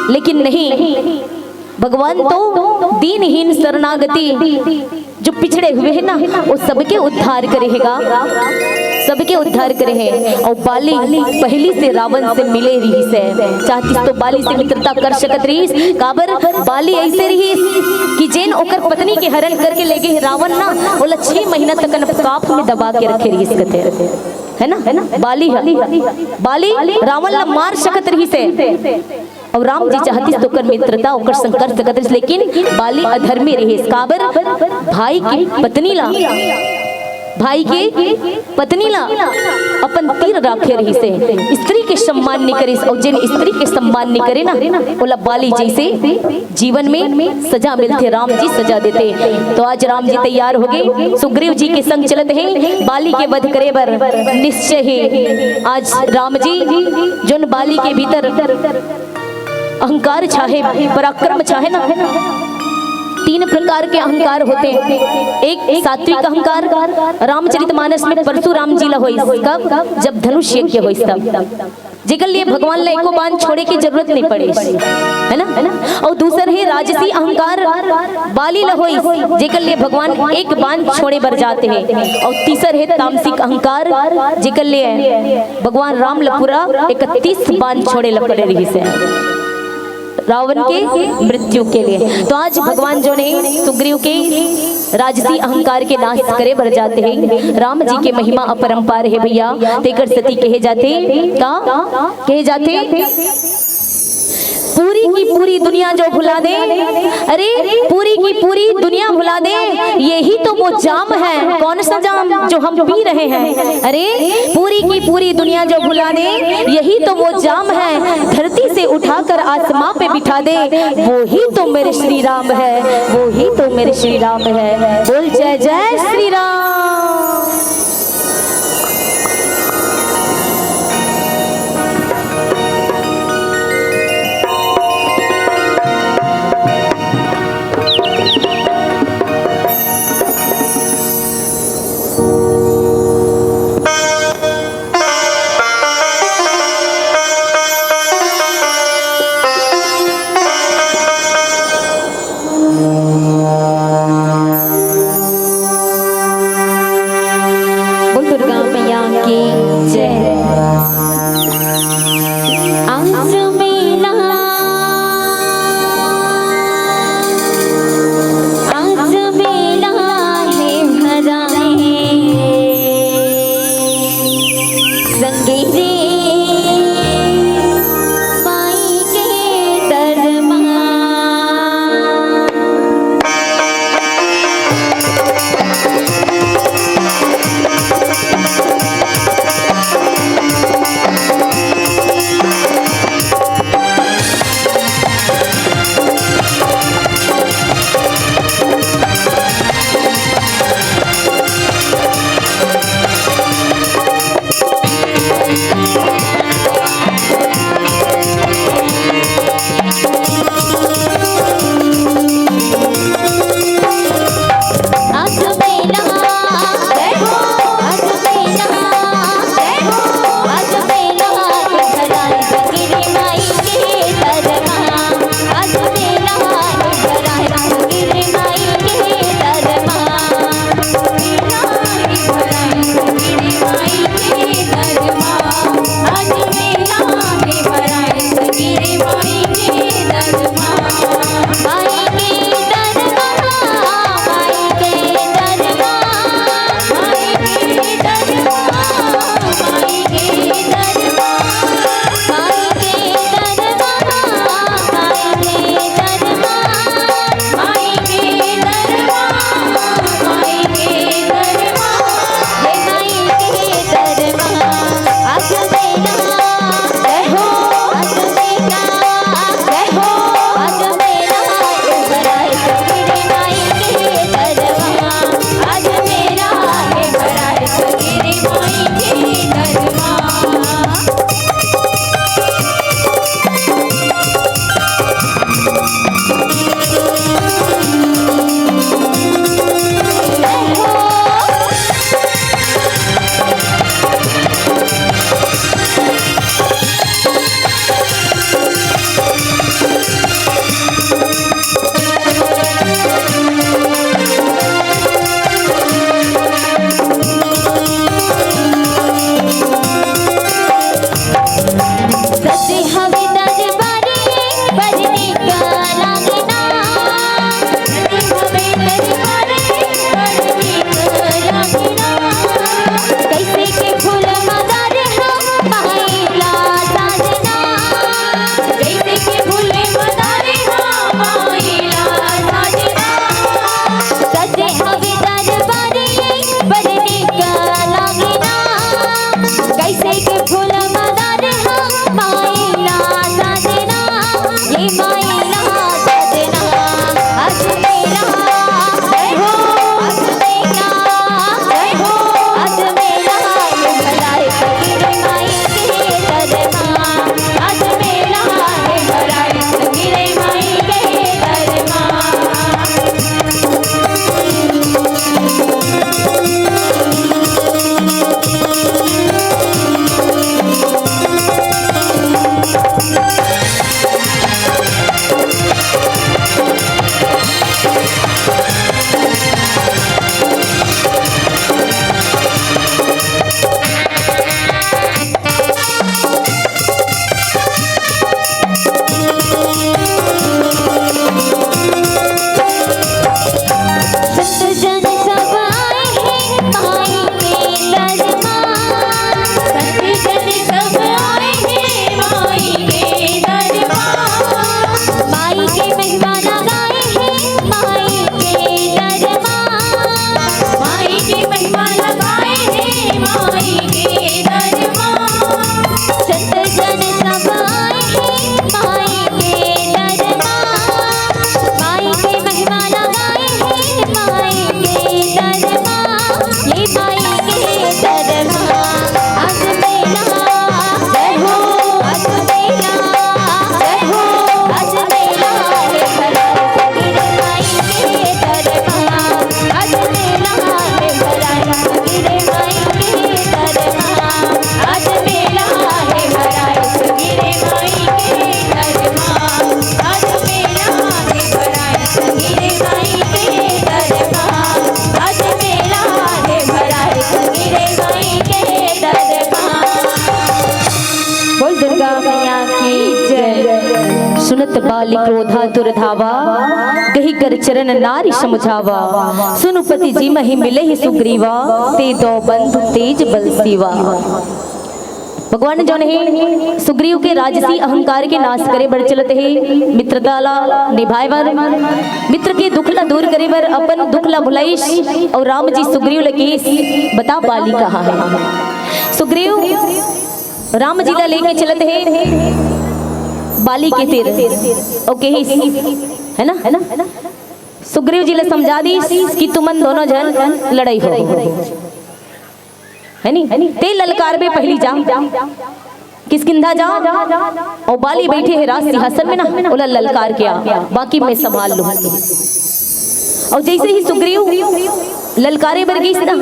लेकिन नहीं, भगवान तो दीनहीन शरणागति जो पिछड़े हुए हैं ना, वो सबके उद्धार करेगा। सबके उद्धार करे हे। अउ बाली पहिली से रावण से मिले रिहिस हे, चाहतिस तो बाली से मित्रता कर सकत रिहिस, काबर बाली अइसे रिहिस कि जेन ओकर पत्नी के हरण करके ले गे हे रावण ना, ओला छह महीना तक अपन काप में दबा के रखे रिहिस कथे, है ना? बाली ह, बाली रावण ला मार सकत रिहिस हे। अउ राम जी चाहतिस तो ओकर मित्रता, ओकर संग कर सकत रिहिस, लेकिन बाली अधर्मी रिहिस। काबर? भाई के पत्नी ला, भाई के पत्नी ला अपन तीर राखे रिहिस हे। स्त्री के सम्मान नइ करिस, अउ जेन स्त्री के सम्मान नइ करे ना, ओला बाली जइसे जीवन में सजा मिलथे, राम जी सजा देथे। तो आज राम जी तैयार हो गे, सुग्रीव जी के संग चलत हे बाली के वध करे बर। निश्चय ही आज राम जी जोन बाली के भीतर अहंकार छाहे, पराक्रम छाहे ना, तीन प्रकार के अहंकार होथे। एक सात्विक अहंकार, रामचरितमानस में परशुराम जी ला होइस, कब? जब धनुष यज्ञ होइस तब, जेकर लिए भगवान ला एको बाण छोड़े के जरूरत नइ पड़े, है ना? अउ दूसर हे राजसी अहंकार, बाली ला होइस, जेकर लिए भगवान एक बाण छोड़े बर जात हे। अउ तीसर हे तामसिक अहंकार, जेकर लिए भगवान राम ला पूरा इकतीस बाण छोड़े ला पड़े रिहिस हे रावण के मृत्यु के लिए। तो आज भगवान जोन हे सुग्रीव के राजसी अहंकार के नाश करे बर जात हे। राम जी के महिमा अपरंपार हे भैया, तेकर सेती कहे जाथे का? कहे जाथे, पूरी की पूरी दुनिया जो भुला दे, अरे, पूरी की पूरी दुनिया भुला दे, यही तो वो जाम है। कौन सा जाम? जो हम पी रहे हैं। अरे, पूरी की पूरी दुनिया जो भुला दे, यही तो वो जाम है। धरती से उठाकर आसमां पे बिठा दे, वो ही तो मेरे श्री राम है, वो ही तो मेरे श्री राम है। बोल जय जय श्री राम। बोल दुर्गा मैया की जय। अंश मेला, अंश मेला ले भराए। संगे रे माई के दरबार। सुनत बाली क्रोधातुर धावा, गहि कर चरण नारि समुझावा। सुनु पति जिमहि मिलहि सुग्रीवा, ते दो बंधु तेज बल सीवा। भगवान जोन हे सुग्रीव के राजसी अहंकार के नाश करे बर चलत हे, मित्रता ला निभाए बर, मित्र के दुख ला दूर करे बर, अपन दुख ला भुलाइस। अउ राम जी सुग्रीव ल कहिस, बता बाली कहाँ हे। सुग्रीव राम जी ला लेके चलत हे बाली के तीर, अउ कहिस, है ना, है ना, सुग्रीव जी ला समझा दिस कि तुमन दोनों झन लड़ई हो, है नी? ते ललकारबे पहिली जा, किष्किंधा जा, अउ बाली बइठे हे राज सिंहासन में ना, ओला ललकार के आ, बाकी मैं संभाल लूँ। अउ जइसे ही सुग्रीव ललकारे बर गिस ना,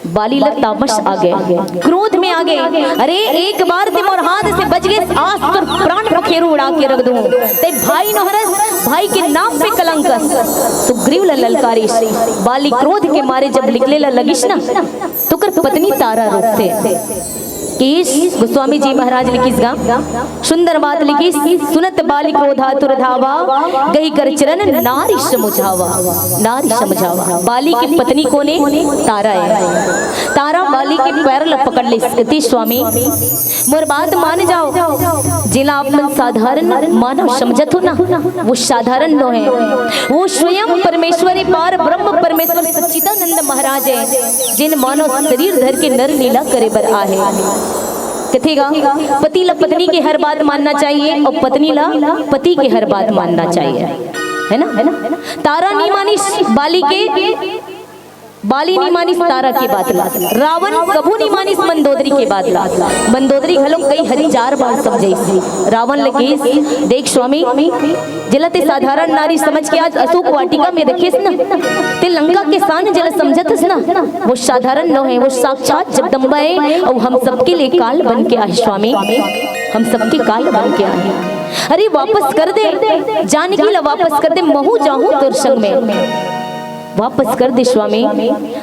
बाली ला तामस आ गे, क्रोध में आ गे। अरे, एक बार ते मोर हाथ से बच गे, आज तोर प्राण पखेरु उड़ा के रख दूं। ते भाई नोहरस, भाई के नाम पे कलंक। सुग्रीव ला ललकारिस। बाली क्रोध के मारे जब निकले ला लगिस ना, तो ओकर पत्नी तारा रोकथे। किस गोस्वामी जी महाराज लिखिस गा, सुंदर बात लिखिस, सुनत बाली क्रोधातुर धावा, गहि कर चरण नारि समुझावा। नारि समुझावा। बाली की पत्नी कोने? तारा है। तारा बाली के पैर ल पकड़ ले सकती, स्वामी, मोर बात मान जाओ। जेला आप मन साधारण मानव समझत हो ना, वो साधारण नो है, वो स्वयं परमेश्वर, पार ब्रह्म परमेश्वर सच्चिदानंद महाराज है, जिन मानव शरीर धर के नर लीला करे बर आहे। कथेगा, पति ला पत्नी के हर बात मानना चाहिए अउ पत्नी ला पति के हर बात मानना चाहिए, है ना? तारा नी मानिस बाली के, बाली नी मानिस तारा के बात ला, रावण कभू नी मानिस मंदोदरी के बात ला। मंदोदरी घलो कई हजार बार समझाइस, रावण ल कहिस, देख स्वामी, जेला ते साधारण नारी समझ के आज अशोक वाटिका में रखेस ना, ते लंका के शान जेला समझत हस ना, वो साधारण नो है, वो साक्षात जगदम्बा है, अउ हम सबके लिए काल बन के आहे स्वामी, हम सबके काल बन के आहे। अरे वापस कर दे, जानकी ला वापस कर दे, महू जाहूं तोर संग में, वापस कर दे स्वामी।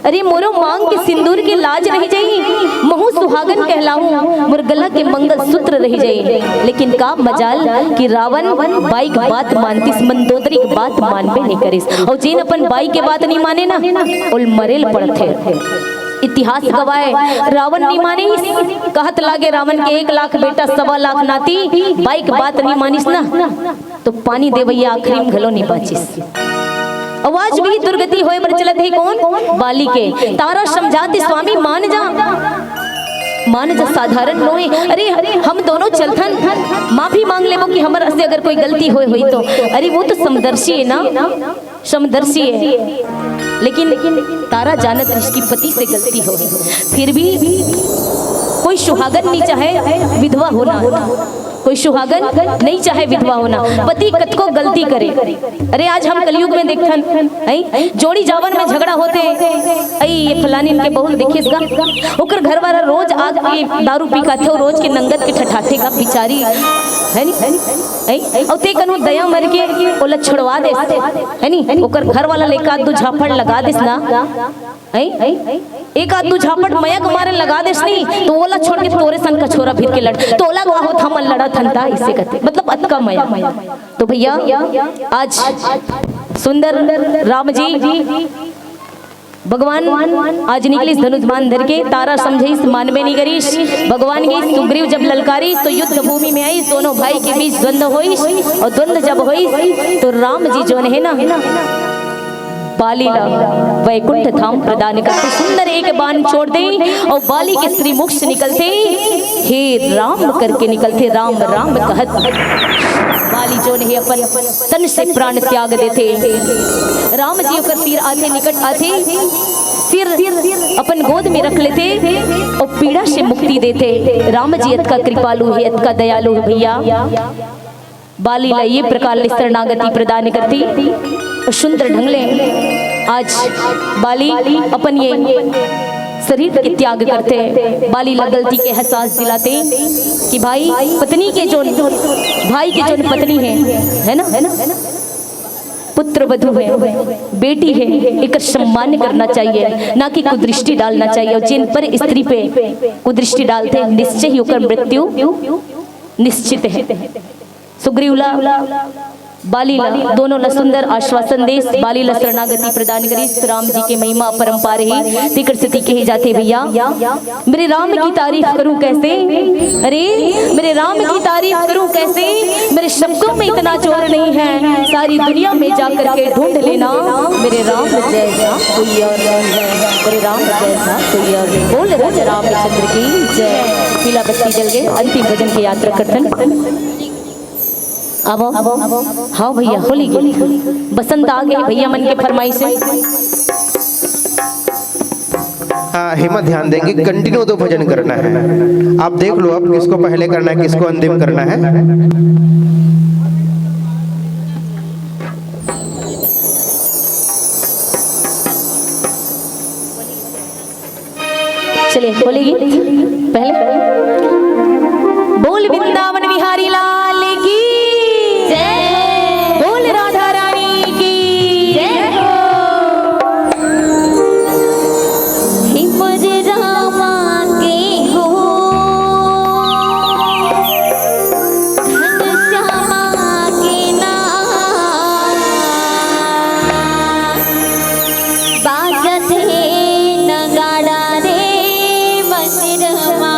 अरे मोरो मांग के सिंदूर के लाज रह जाई, महू सुहागन कहलाऊं, मोर गला के मंगल सूत्र रह जाई। लेकिन का मजाल कि रावण बाई के बात मानतिस, मंदोदरी के बात मानबे नहीं करिस। अउ जेन अपन बाई के बात नहीं माने ना, ओल मरेल पड़थे। इतिहास गवाए, रावण नहीं मानिस, कहत लागे रावण के एक लाख बेटा, सवा लाख नाती, बाई के बात नहीं मानिस ना, तो पानी देवैया आखिरी में घलो नहीं बाचिस। अउ आज भी दुर्गति होए बर चलत हे कोन? बाली के। तारा समझाते, स्वामी मान जा, मान जा, साधारण नोहे। अरे हम दोनों चलथन, माफी मांग लेबो कि हमर से अगर कोई गलती होए होई तो। अरे वो तो समदर्शी है ना, समदर्शी है। लेकिन तारा जानत रहिस कि पति से गलती हो, फिर भी कोई सुहागन नहीं चाहे विधवा होना। कोई सुहागन नहीं चाहे विधवा होना, पति कतको गलती करे। अरे आज हम कलयुग में देखथन, हैं? जोड़ी जावन में झगड़ा होथे, अई ये फलानिन के बहू ल देखिस गा, ओकर घर वाला रोज आके दारू पी के आथे, रोज के नंगत के ठठाथे गा बिचारी, है नी? हैं? अउ ते कनु दया मर के ओला छोड़वा देस, है नी? ओकर घर वाला ले एक आध दू झापड़ लगा देस ना, हैं? एक आध दू झापट मया के मारे लगा देस नहीं, तो ओला छोड़ के तोरे सन कछोरा फिर के लड़, तोला का होत हमन लड़त हन ता, इसे कहते, मतलब अतका मया। तो भैया, आज सुंदर राम जी, भगवान आज निकलिस धनुष बाण धर के, तारा समझाइस मानबे नहीं करिस। भगवान के सुग्रीव जब ललकारिस तो युद्ध भूमि में आइस, दोनों भाई के बीच द्वंद्व होइस, और द्वंद्व जब होइस तो राम जी जोन है ना, बाली ला वैकुंठ धाम प्रदान करते, सुंदर एक बाण छोड़ दे और बाली के श्री मुख से निकलते, हे राम करके निकलते, राम राम कहत बाली जोन है अपन तन से प्राण त्याग देथे। राम जी ओकर तीर आथे, निकट आथे, सिर अपन गोद में रख लेथे और पीड़ा से मुक्ति देथे। राम जी अतका कृपालु है, अतका दयालु है भैया। बाली ला ये प्रकार ले शरणागति प्रदान करती। सुंदर ढंग ले आज बाली अपन ये शरीर के त्याग करते, बाली ला गलती के एहसास दिलाते कि भाई पत्नी के जोन, भाई के जोन पत्नी है, है ना, है ना, पुत्र वधु है, बेटी है, एकर सम्मान करना चाहिए, ना कि कुदृष्टि डालना चाहिए। और जिन पर स्त्री पे कुदृष्टि डालते, निश्चय ही ओकर मृत्यु निश्चित है। सुग्रीव ला, बाली ला, दोनों ला सुंदर आश्वासन देस। बाली ला शरणागति प्रदान करिस। राम जी के महिमा अपरंपार हे, तेकर सेती कहे जाथे भैया, मेरे राम की तारीफ करूं कैसे? अरे, मेरे राम की तारीफ करूं कैसे? मेरे शब्दों में इतना जोर नहीं है, सारी दुनिया में जाकर के ढूंढ लेना, मेरे राम जैसा कोई और नहीं है, मेरे राम जैसा कोई और नहीं। बोल राजा रामचंद्र की जय। पीला बत्ती जल गए, अंतिम भजन के यात्रा करथन। अब, हाँ भैया, होली के बसंत आ गए, भैया मन के फरमाइश है। हाँ, हिम्मत ध्यान देंगे, कंटिन्यू दो भजन करना है। आप देख लो, अब किसको पहले करना है, किसको अंतिम करना है। चलिए, होली गीत पहले। बोल वृंदावन बिहारी लाल की जय, बोल राधा रानी की जय हो। हे मोरे रामा के हो, घनश्यामा के ना, बाजत हे नगाड़ा रे मंदिरमा।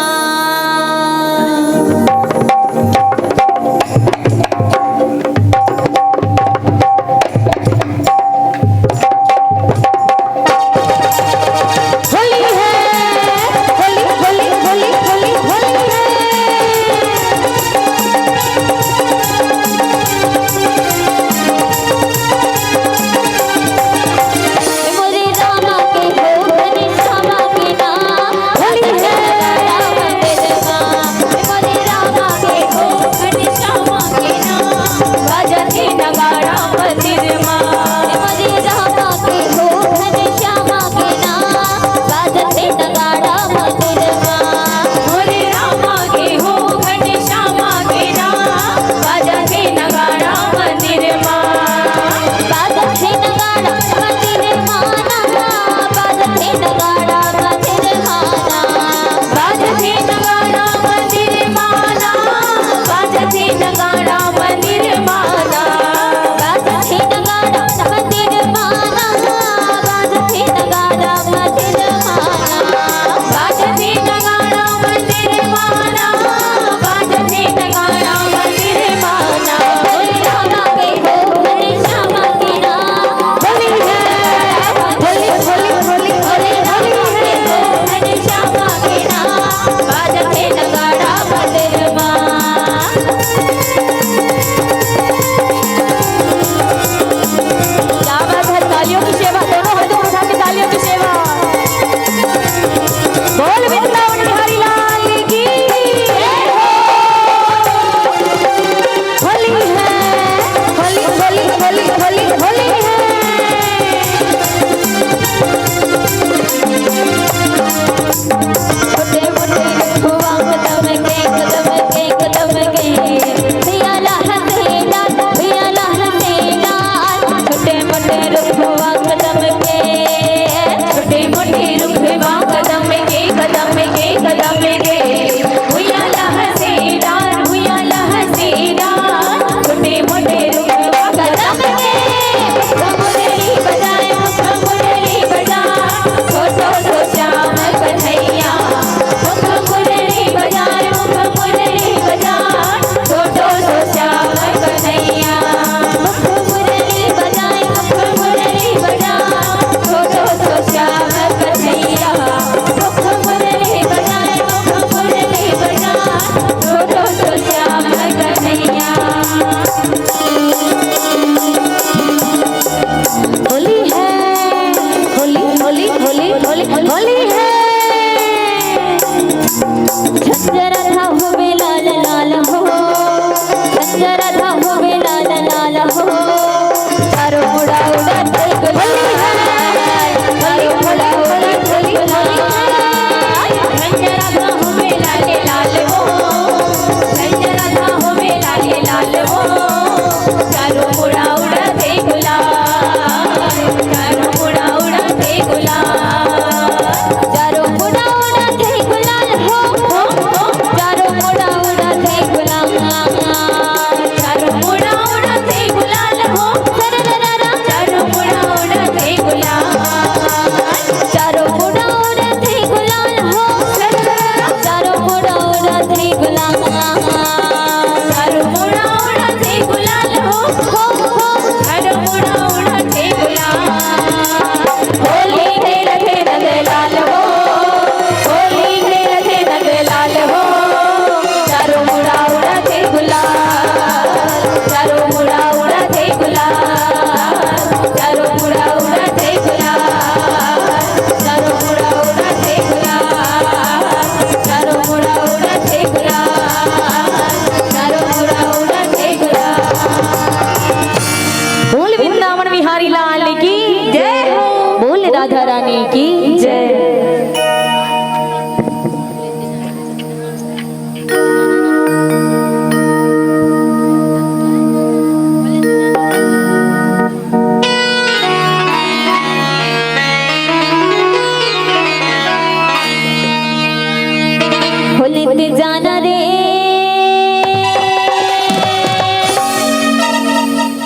लेते जाना रे,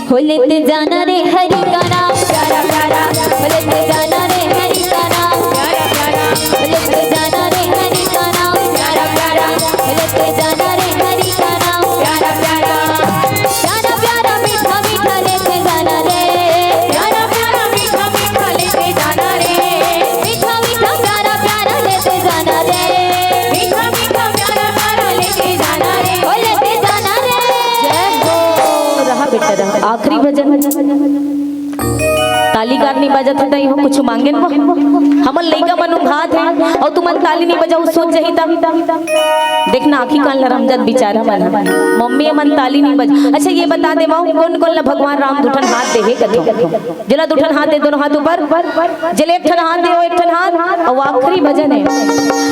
हो लेते जाना रे हरि का नाम प्यारा प्यारा, हो लेते जाना रे हरि का नाम प्यारा प्यारा, हो लेते जाना रे हरि का नाम प्यारा प्यारा, हो लेते जाना रे हरि का नाम प्यारा प्यारा। प्यारा प्यारा मीठा मीठा लेते जाना रे, प्यारा प्यारा मीठा मीठा लेते जाना रे, मीठा मीठा प्यारा प्यारा लेते जाना रे, मीठा मीठा प्यारा प्यारा लेते जाना रे, ओ लेते जाना रे। जय हो। रहा बेटा, रहा। आखिरी भजन। ताली कार नहीं बजत हे, त इहो कुछ मांगे न। हमन लइका मन उंघात हे, अउ तुमन ताली नहीं बजाऊ, सोच जही त। देखना, आँखी कान लरम जात बिचारा मन ह। मम्मी मन ताली नहीं बज-, अच्छा, ये बता दे माऊ, कोन कोन ला भगवान राम दुठन हाथ दे हे कथो? जेला दुठन हाथ दे, दोनों हाथ ऊपर। जेला एक ठन हाथ दे, वो एक ठन हाथ। अउ आखिरी भजन हे।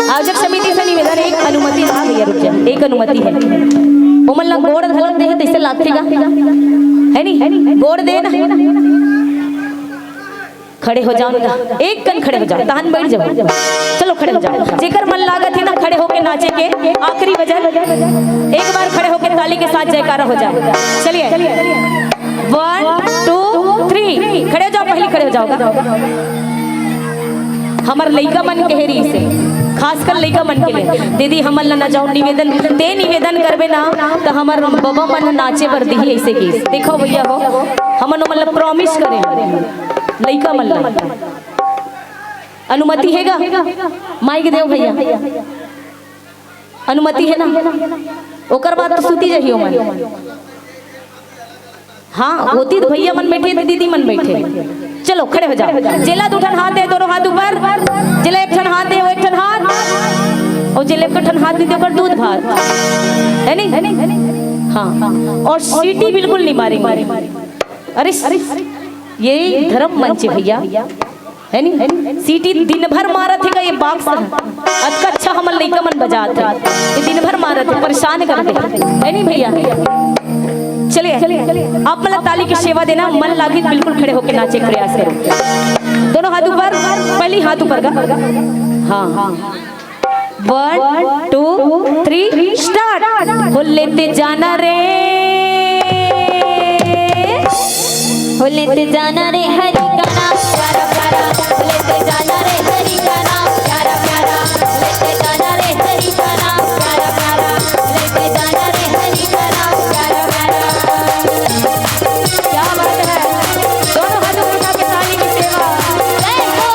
आयोजक समिति से निवेदन, एक अनुमति, हाँ भैया, रुक जा, एक अनुमति हे। ओमन ला गोड़ घलक दे हे, तइसे लागथे गा? हे नी? गोड़ दे ना। खड़े हो जाओ ना, एक कन खड़े हो जाओ, तहन बैठ जाओ। चलो, खड़े हो जाओ। जेकर मन लागत हे ना खड़े होके नाचे के, आखिरी भजन, एक बार खड़े होके ताली के साथ जयकारा हो जाए। चलिए, वन, टू, थ्री, खड़े हो जाओ, पहली खड़े हो जाओ। हमर लइका मन के हे रहिसे, खासकर लइका मन के लिए, दीदी, हमन ला ना जाओ निवेदन, ते निवेदन करबे ना, त हमर बबा मन नाचे बर दिही, अइसे कि देखो भैया हो, हमन ओमन ला प्रॉमिस करे, लइका मन ला। अनुमति हे गा? माइक देव भैया, अनुमति हे ना? ओकर बाद तो सूती जही ओमन। हाँ, ओती त भैया मन बैठे, त दीदी मन बैठे। चलो, खड़े हो जाओ। जेला दू ठन हाथ दे, दोनों हाथ ऊपर। जेला एक ठन हाथ दे, वो एक ठन हाथ। अउ जेला एक ठन हाथ नहीं दे, ओकर दूध भात। हे नी? हाँ। अउ सीटी बिल्कुल नहीं मारेंगे। अरे, ये धर्म मंच हे भैया। हे नी? सीटी दिन भर मारत हे गा ये बॉक्स ह। अतका अच्छा हमर लइका मन बजात हे। ये दिन भर मारत हे, परेशान कर दे। हे नी भैया? चलिए, आप मन ला ताली के सेवा देना, मन लागही त बिल्कुल खड़े होके नाचे के प्रयास करो। दोनों हाथ ऊपर, पहली हाथ ऊपर का। हाँ, हाँ। वन, टू, थ्री, स्टार्ट। हो लेते जाना रे, हो लेते जाना रे हरि का नाम प्यारा प्यारा, हो लेते जाना रे हरि का नाम प्यारा प्यारा, हो लेते जाना रे हरि का नाम प्यारा प्यारा, हो लेते जाना रे हरि का नाम प्यारा प्यारा। क्या बात है, दोनों हाथों को उठा के ताली की सेवा। जय हो।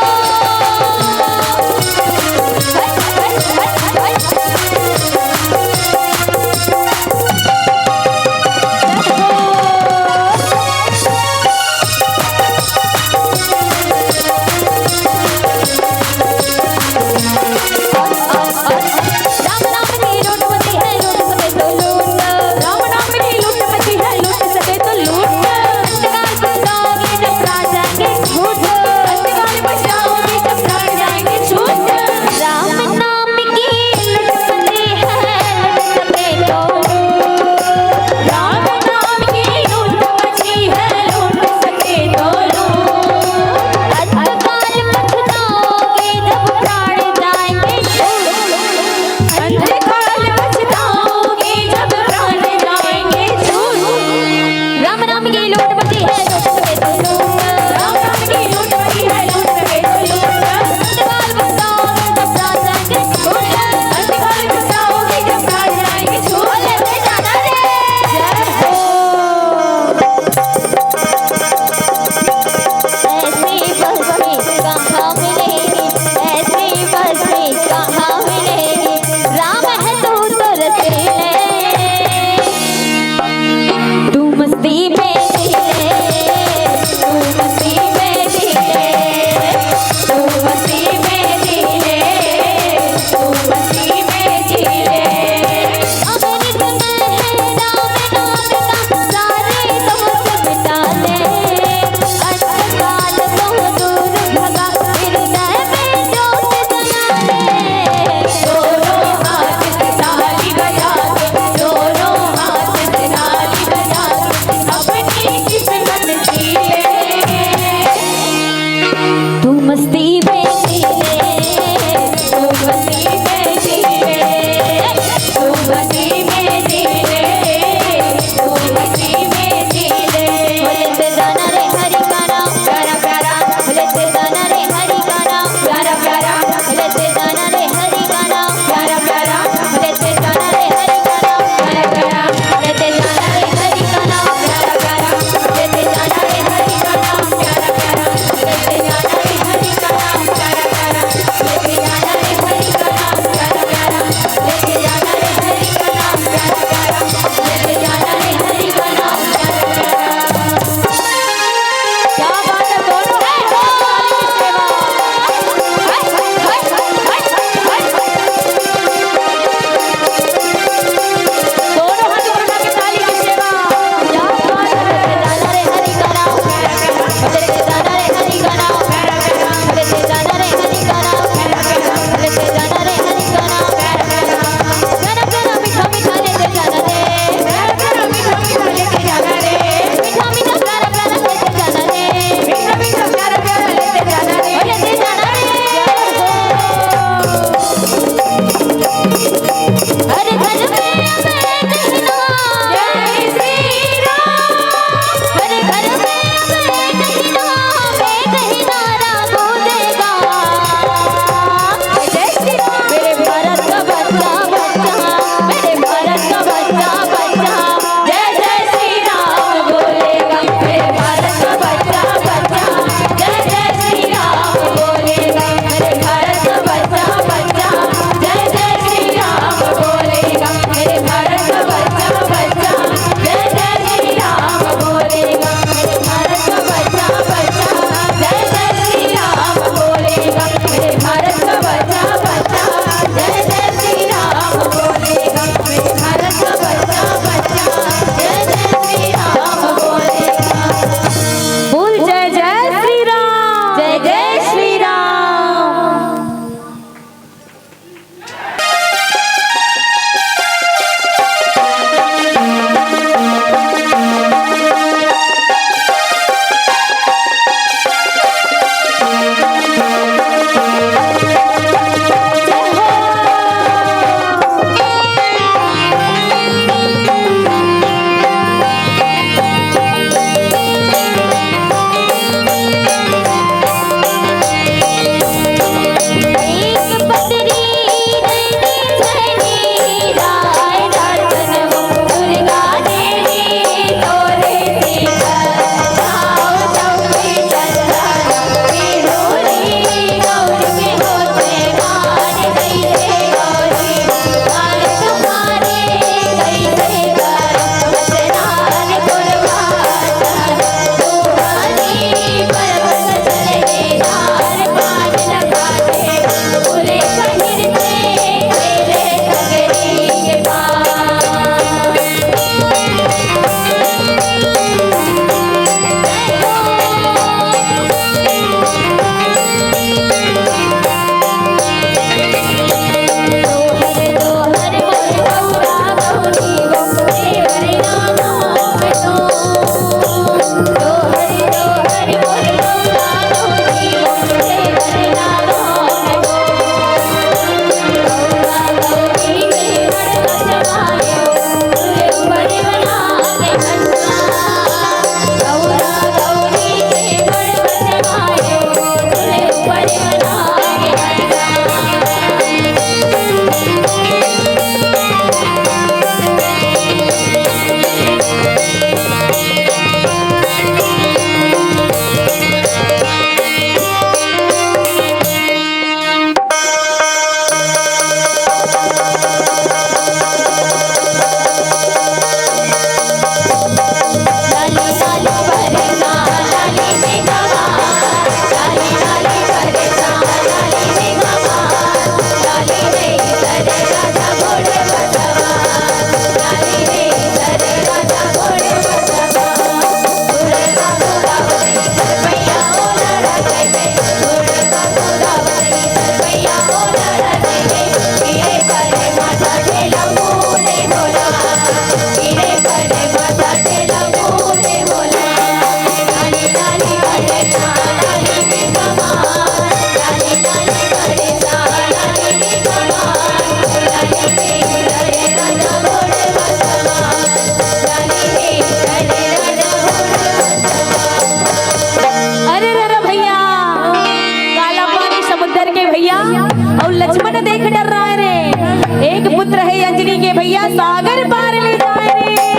हे अंजनी के भैया सागर पार ले जाए रे।